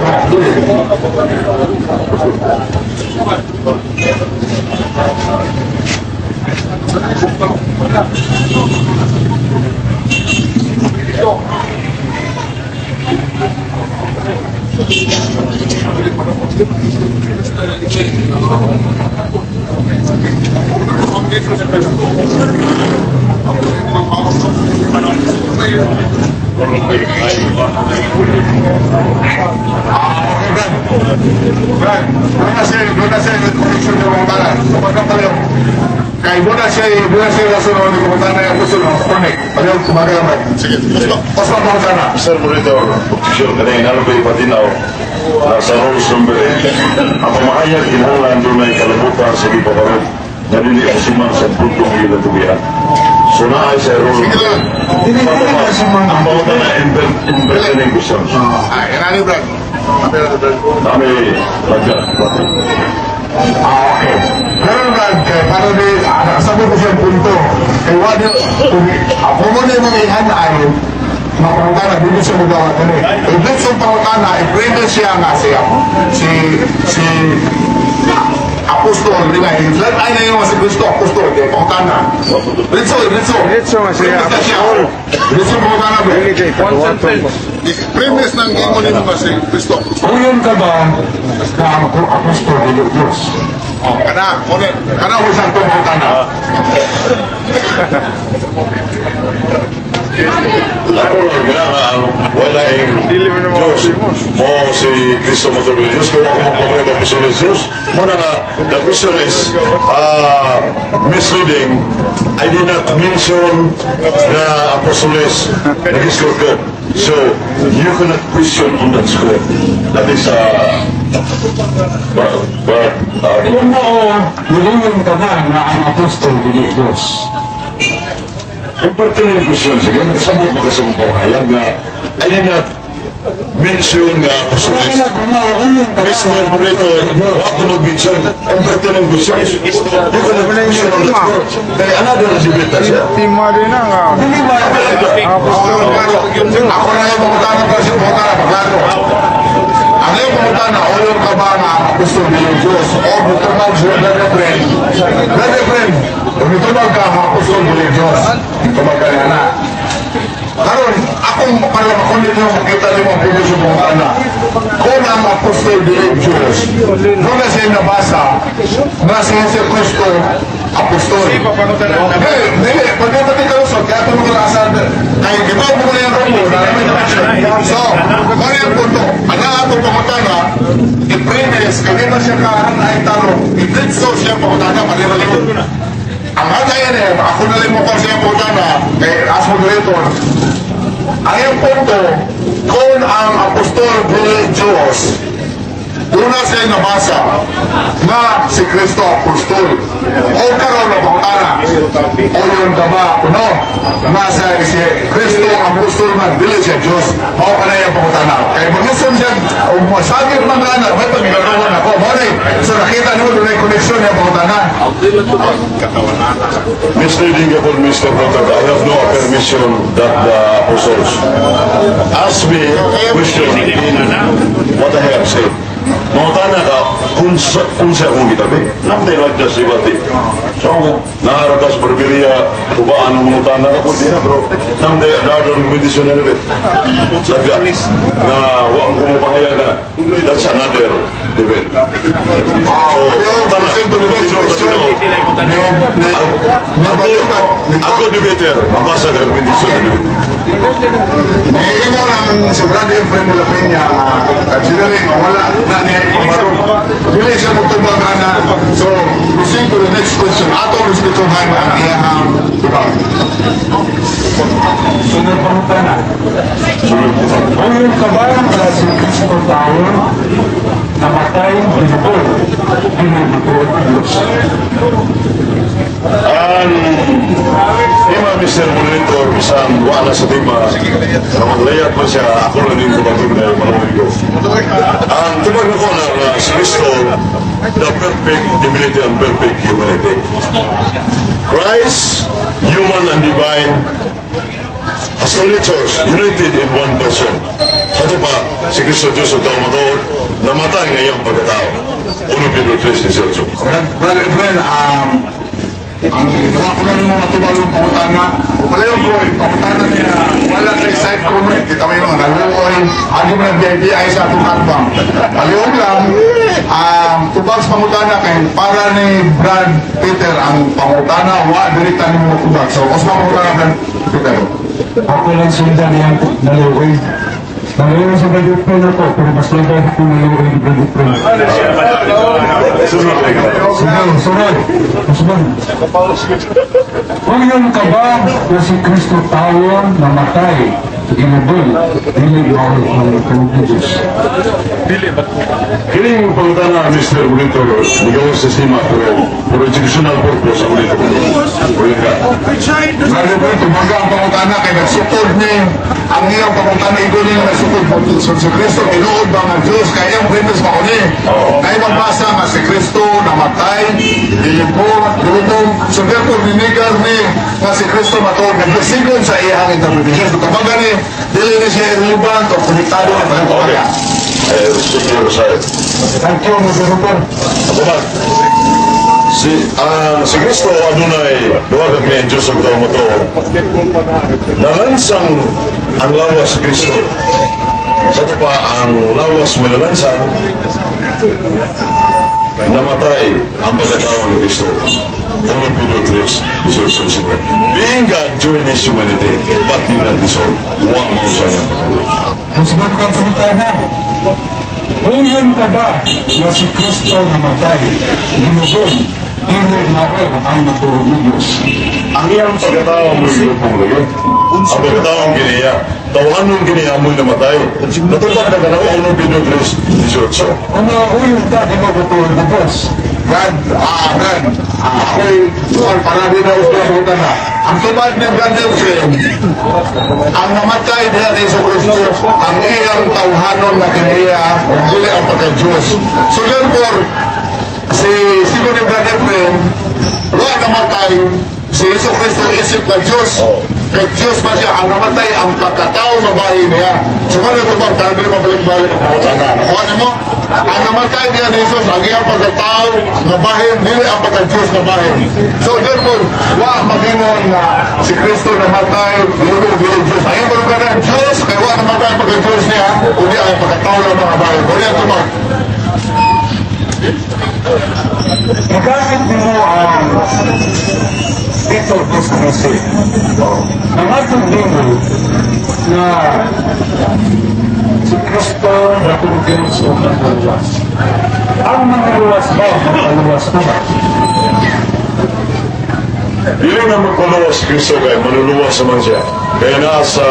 Ah, okay, Brad. Brad, doon na siya yung connection ng mga tanan. So, pagkapalayo, kay doon na siya rason ng mga tanan yung gusto ng connect. Palayo, kumagay Brad. Sige, gusto. Pasok ang mga tanan. Mr. Moderator, official kanina, ano ba ipatinaw sa rules number 8? Ang pamahayag kinahanglan dunay kalabutan sa gipakarot na dili asuman sa puntong gilatubihan. So naay sa rule. Sige lang. Ang bawat na impertinent questions. Ah, inani, Brad. Apel na, Brad. Kami, lagyan, pati. Ah, okay. Pero Brad, kay para di, sabi ko siya punto. Kay wala, kung ako mo na yung mga ihan ay, mapangutana, dili siya magawa ka ni. If that's yung pangutana, i-premise siya nga siya. Si apostol, di ba? Flat ay na yung si Kristo, apostol, di pangutana. Ritso, ritso. Ritso nga siya, Premise na siya. Ritso pangutana, bro. One sentence. Premise ng ingon nimo nga si Kristo. Uyon ka ba na ang apostol dili Diyos? Oh, kana, kunin. Kana ko siyang pangutana. Ako lang, wala yung Dili mo naman Diyos. famous. Mo si Kristo matulog Diyos, kaya ako magpapalit ang puso ng Diyos. Muna nga, the question is misleading. I did not mention the apostoles nag-score ko. So, you cannot question on that score. That is, but Kung oo, niluyon ka ba na ang apostol dili Diyos? Impertinent question, sige, nagsabot mo kasi mong pamahayag nga, I did not mention nga apostoles. Kaya kung uyon ka ba Mr. Moderator, ako mag-mention, impertinent questions. You cannot question on that score. Kaya another debate na siya. Tima din na nga. Dili ba? Apostol. Ako na yung pangutana pero siya pangutana, paklaro. Ang iyong pangutana, uyon ka ba nga ang apostol ni Diyos o mutumag siya, brother friend? Brother friend, kung mutumag ka ang apostol ni Diyos, mutumag ka na na. Karon, akong para makulit nyo, makita nyo ang puno sa pangutana. Kung ang apostol ni Diyos, doon na siya nabasa, na si Jesu Cristo, apostol. Hindi, hindi, pagkabati ka lusot, kaya tulong ka sa kay kita mo na yung rumbo, na may direction. So, kung ano yung punto, ang atong pangutana, i-premise, kanina siya kahan ay tarong, i-ditso siya pangutana, palimalikod. Ang hatayan eh, ako na lang mo ko siya pangutana, kay as moderator, ang iyong punto, kung ang apostol dili Diyos, doon na siya nabasa na si Kristo apostol. O karon na pangutana, o yun ka ba, no? Nasa si Kristo apostol man, dili siya Diyos. Mao ka na yung pangutana. Kaya maglusom siya, o masagit man nga na, may pagkakaroon ako. Mao na eh. So nakita niyo, doon ay connection yung pangutana. Misleading ka po, Mr. Protag. I have no permission that the apostles ask me question in what I have said. Mangutana ka, kung sa, kung sa akong gitabi, namatay lagdas si Bati. So, naaratas barberia, tubaan ang mangutana ka, kung di na, pero namatay dadon medisyon na rin. Lagda, na huwag ko mapahayag na, that's another debate. Oh, So, proceed to the next question. Ako debater, mabasa ka ng medisyon na debate. Niingon ang si Brad Efren de la Peña, considering nga wala na niya ipabarong. Dili siya magtubag ana. So, proceed to the next question. Ato respetuhan ang iyang tubag. Sunod pangutana. Uyon ka ba nga si Kristo tao, namatay, gilubong, dili matuod Diyos? Ang tema, Mr. Moderator, bisan wala sa tema, na maglayat man siya, ako lang din kumatug na yung maluwig ko. Ang tubag na ko na si Kristo, the perfect divinity and perfect humanity. Christ, human and divine, as two natures, united in one person. Sa pa, si Kristo Diyos ug tao matuod, namatay nga iyang pagkatao. 1 Pedro 3:18. Brother Efren, ang wala ko lang yung matubag yung pangutana. Palayo ko, yung pangutana niya, wala kay side comment. Kita mo yung mga naluoy, ano mo ng VIP ay sa atong hakbang. Palihog lang, tubag sa pangutana kay para ni Brad Peter ang pangutana, wa direkta ni mo tubag. So, kung sa pangutana, Brad Peter. Ako lang sundan niyang naluoy. Naluoy sa Brad Efren ako, pero mas labay ako naluoy ni Brad Efren. Sunod lang. Sige, sunod. Usman. Uyon ka ba na si Kristo tao, namatay, gilubong, dili mao ang matuod na Diyos? Kining pangutana, Mr. Moderator, ligaw sa sistema, pero for educational purpose, ang ulit ko. Ulit ka. Brad Efren, tumaga ang pangutana kay nagsukod ni ang iyang pangutana igo niya nagsukod so, si Kristo tinuod ba nga Diyos kay iyang premise ba ni kay magbasa nga si Kristo namatay, gilubong, gilubong, so therefore ninigar ni nga si Kristo matuod nga Diyos sigon sa iyang interpretation. So tumaga ni dili ni siya irrelevant o konektado ang pangutana. Eh, super sa Thank you, Moderator. Ako ba? Si Kristo adunay duha ka kini Diyos ug tao matuod. Nalansang ang lawas si Kristo. Sa ito pa ang lawas mo nalansang, namatay ang pagkatao ni Kristo. 1 Pedro 3:18. Being God joined his humanity, but did not dissolve. Wa mao siya niyang pagkatao. Usman ka pangutana. Uyon ka ba na si Kristo namatay, gilubong, dili mao ang matuod na Diyos? Ang iyang pagkatao mo lubong lagi. Ang pagkatao kiniya. Tawanon kiniya mo'y namatay. Natupad na ka na 1 Pedro 3:18. Kung uyon ka, di mo matuod na Diyos? Brad, ako'y tuwan para di na usap pangutana. Ang tubag ni Brad Efren, ang namatay diha ni Jesu Kristo, ang iyang tawhanon na kiniya, dili ang pagka-Diyos. So therefore, si sigon ni Brad Efren, wa namatay si Jesu Kristo isip na Diyos. Kay Diyos ba siya, ang namatay ang pagkatao na bahin niya. So kung ito ba, tayo din mabalik-balik ang pangutana. Nakuha niyo mo? Ang namatay niya ni Jesus, ang iyang pagkatao na bahin, dili ang pagka-Diyos na bahin. So therefore, wa magingon na si Kristo namatay, dili dili Diyos. Ang iyang pagkatao Diyos, kay wa namatay ang pagka-Diyos niya, kundi ang pagkatao lang mga bahin. Kundi ang tubag. Nagamit mo ang Tito 2:13. Nangatog nimo na si Kristo natong Diyos o manluwas. Ang manluwas ba, magpaluwas na ba? Dili na magpaluwas si Kristo kay manluluwas naman siya. Kaya nasa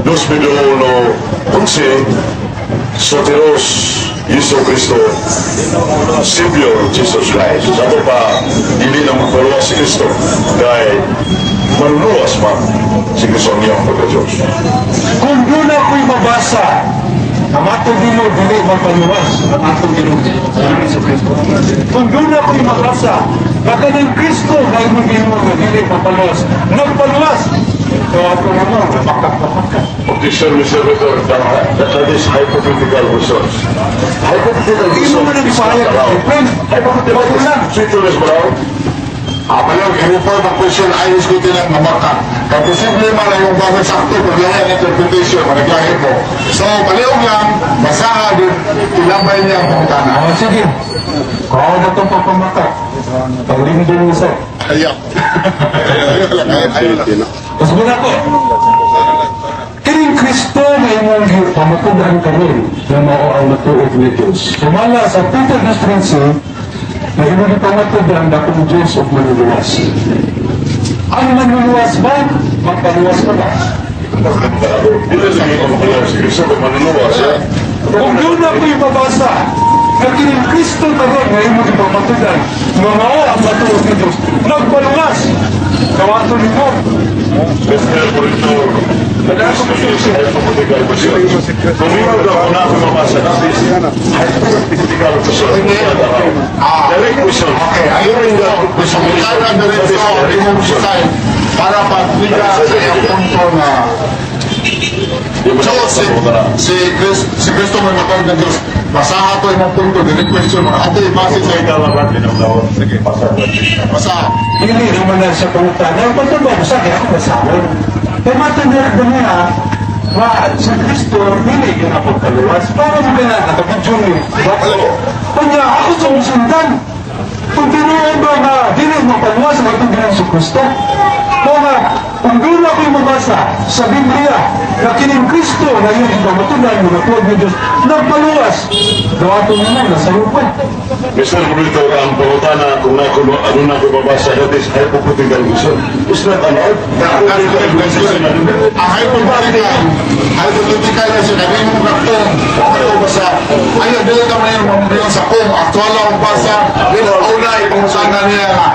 2 Pedro 1:11, Soteros Jesu Kristo, Savior Jesus Christ. Sa ato pa, dili na magpaluwas si Kristo kay manluluwas man si Kristo ang iyang pagka-Diyos. Kung doon ako'y mabasa, ang atong Ginoo dili magpaluwas ang atong Ginoo Jesu Kristo. Kung doon ako'y mabasa, baka ng Kristo nga imong Ginoo nga dili mapaluwas, nagpaluwas. So ako naman, makakapaka. Objection, Mr. Rector, that is hypothetical questions. Hypothetical Hindi mo man questions is not nagpahayag, allowed. friend. Hypothetical Bago lang. questions is allowed. Ah, palihog, i-reform ang question, ayos ko tinang namarka. Kaya posible man ang yung basa sakto, pag lahi ang interpretation, managlahi mo. So, palihog lang, basahan din, ilabay niya ang pangutana. Oh, sige. Kau na itong pagpamaka. Paglindong isa. Ayaw. Ayaw lang, ayaw lang. Tapos muna ko. Kining Kristo na imong pamatudan karon na mao ang matuod ni Diyos. Sumala sa Peter 2:13 na imong gipamatudan dakong Diyos ug manluluwas. Ang manluluwas ba? Magpaluwas ka ba? Dili sa mga pamakayaw si Kristo, kung manluluwas siya. Kung doon ako ipabasa na kining Kristo karon nga imong gipamatudan na mao ang matuod ni Diyos, nagpaluwas. Kawato nimo. Mr. Rector, that is hypothetical questions. Kung ikaw daw na ako mabasa, that is hypothetical questions. Ah, Direct question. Okay, ayun rin daw. Gusto mo tayo na diretso, imong design para pagliga sa iyong punto na So, si Kristo may matawag ng Diyos. Basaha to imong punto, direct question mo. Ate, base sa Ikaw lang natin ang lawon. Sige, pasa. Basaha. Dili naman na siya pangutana. Ang pagtubag ko sa akin, ako basahon. Kaya matunod na niya, nga si Kristo, dili yun ako kaluwas. Para mo na nakabidyo ni. Kanya ako sumusundan. Kung tinuod ba nga, dili mo paluwas ang itong ginang si Kristo. O nga, kung doon ako'y mabasa sa Biblia, na kining Kristo na yung ipamatunan mo na tuwag ni Diyos, nagpaluwas. Dawato mo na, nasa lupa. Mr. Rector, ang pangutana kung nako ano na ko mabasa, that is hypothetical question. It's not allowed. Hypothetical question. Ang hypothetical, hypothetical na siya, kaya yung mga kung, ano basa, ayun, dili ka man yung mamamayon sa kung, actual ang basa, yun ang una, ipangutana niya nga,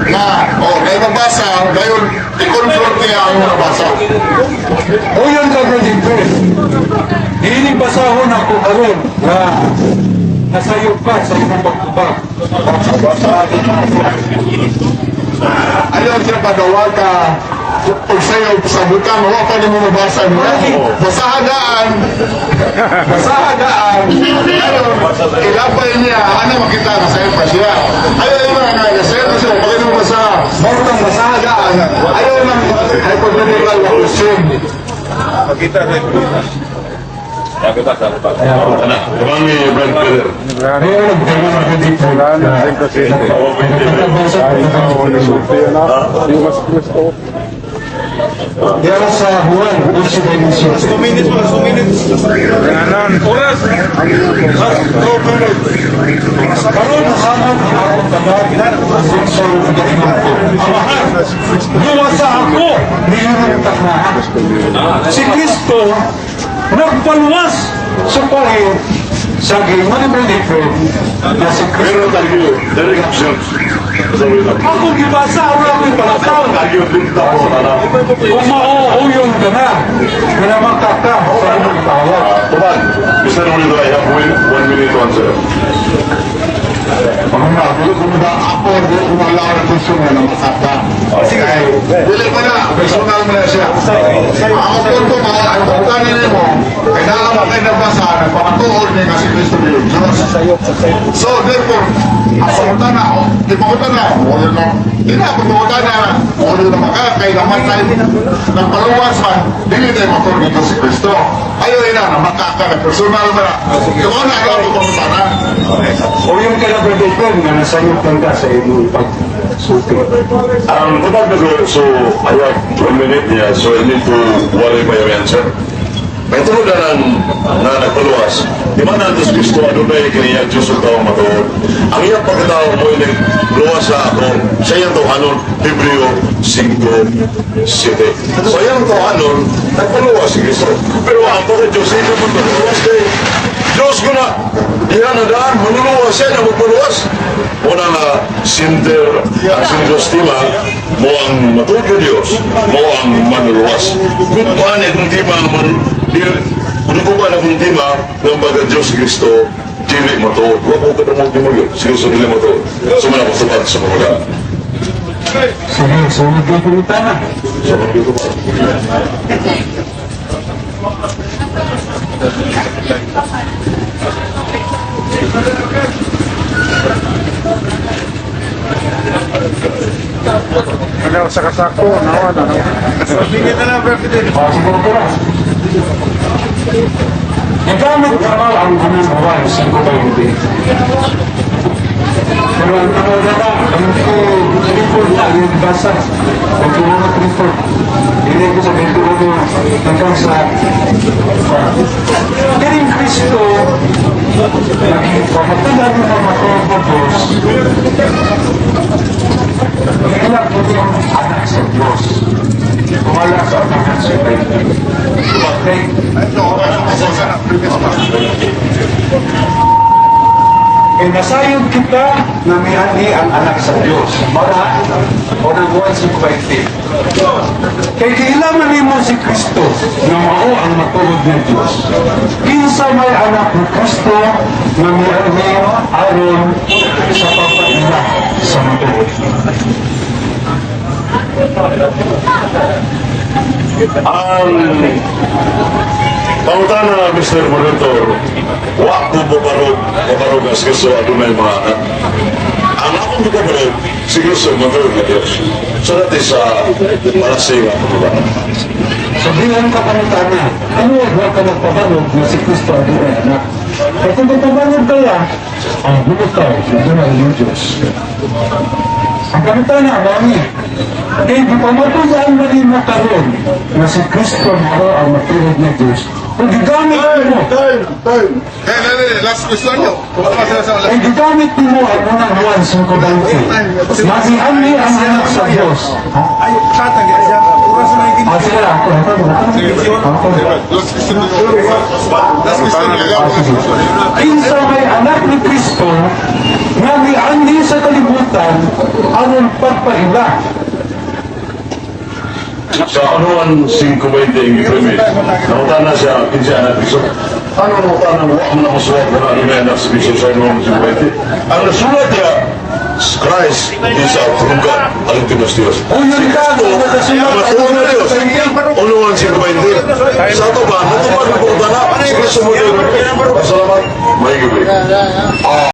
na, oh, na ibabasa, dayon, i-confront niya ang nabasa. O yun ka, Brother Chris. Diining basahon ako karon na nasayop ka sa imong pagtubag. Ayaw siya pagawa ka, kung sa'yo, sa butang, wala pa nimo mabasa mo. Basahan daan, basahan daan, pero ilapay niya, ano makita na sa'yo pa siya. Ayaw yung mga nga, sa'yo na siya, bakit mo basa? Basta Basahan daan, ayaw lang hypothetical na question. Kamang ni Brad Peter. Ayun, nagkaroon ng Brother Chris. Diara sa Juan, 11:27. 2 minutes, mga 2 minutes. Oras. 2 minutes. Karon hamon ang akong tanan, ang sa ko. Luwasa ako ni imong taknaan. Si Kristo nagpaluwas sa pahit sa giingon ni Brother Fred na si Kristo. Pero tayo, direct questions. Ako gibasa, wala ko'y palakaw. Tayo, binta ko na. Kung mauuyon ka na, minamangka ka sa imong tawag. Tuman, Mr. Molito, I have 1 minute to answer. Panguna, dili ko na ako, dili ko na ang question nga namasaka. Sige. Dili pa na, personal mo na siya. Ang punto mo, ang pagkani nimo, kay naa ba kay nabasa, nagpamatuod niya nga si Kristo bilang Diyos. So, therefore, ang pangutana, di pangutana, wala na, di na, pangutana, wala na maka, kay namatay, nagpaluwas man, dili tayo matuod nito si Kristo. Ayaw na, namakaka, personal mo na. Ikaw na, ikaw ang pangutana. O yung ka na, Brother Fred, nga nasayop lang ka sa imong pagsulti. Ang tubag na ko, so I have 1 minute niya, so I need to worry by your answer. May tungod na ng na nagpaluwas, di ba na si Kristo, ano ba yung kaniya Diyos ang taong matuod? Ang iyang pagkatao mo ay nagluwas sa ako, sa iyang tawhanon, Hebreo 5:7. Sa iyang tawhanon, nagpaluwas si Kristo. Pero ang pagka Diyos, hindi mo magpaluwas kay Diyos ko na, diha na daan, manuluwas siya na magpaluwas. Una nga, sinter, ang sinter tema, mo ang matuod na Diyos, mo ang manuluwas. Kung paano itong tema, kung ko ba na kung tema, ng baga Diyos si Kristo, dili matuod. Huwag ko kadamog ni mo yun. Si Kristo dili matuod. Sumala ko sa pag sa mga. Sige, sunod yung pangutana. Sa mga. Ano sa kasako, nawa na. Bigyan na lang, President. Oh, siguro ko na. Nagamit ka ba ang unang Juan 5:20? Pero ang tanong na na, ang 24 na, yung basa. 21, 24. Hindi ko sa 21 hanggang sa. Kining Kristo, nagpamatulan ng matuod na Diyos, Kailan po yung anak sa Diyos? Kumala sa anak sa Okay? Kay nasayod kita na mianhi ang anak sa Diyos. Mara, unang Juan 5:20. Kay giila man nimo si Kristo nga mao ang matuod nga Diyos. Kinsa may anak ni Kristo nga mianhi aron sa pagpaila sa matuod? Ang pangutana, Mr. Monitor, wa ko mobarog, mobarog ang si Kristo adunay mga anak. Ang akong gipabarog, si Kristo matuod nga Diyos. So that is palasi nga pangutana. Sabihan ka pangutana, ano wa ka nagpabarog na si Kristo adunay anak? Kaya kung nagpabarog kaya, ang bumutaw, adunay yung Diyos. Ang pangutana, mami, kay gipamatuod man nimo karon na si Kristo mao ang matuod nga Diyos. Kung gigamit nimo, Time, time. Eh, eh, eh, last question nyo. kung gigamit nimo ang unang Juan 5:20, Masihan ang anak sa Diyos. Ay, katang siya. Oras na yung Ah, sige lang. Ako, ako, ako. Ako. Last question nyo. Last question nyo. Kinsa may anak ni Kristo nga mianhi sa kalibutan aron pagpaila? Sa anuan 5:20 ang premise, nangutana siya, kinsa anak Kristo. Ano nangutana mo, ang nakasulat na adunay anak si Kristo sa anuan 5:20? Ang nasulat niya, Christ is a true God, ang tinos Diyos. O yun ka, Kristo, nagasulat matuod na Diyos. Unuan 5:20. Sa ato ba, natupad na pangutana, si Kristo mo. Salamat, may gabi.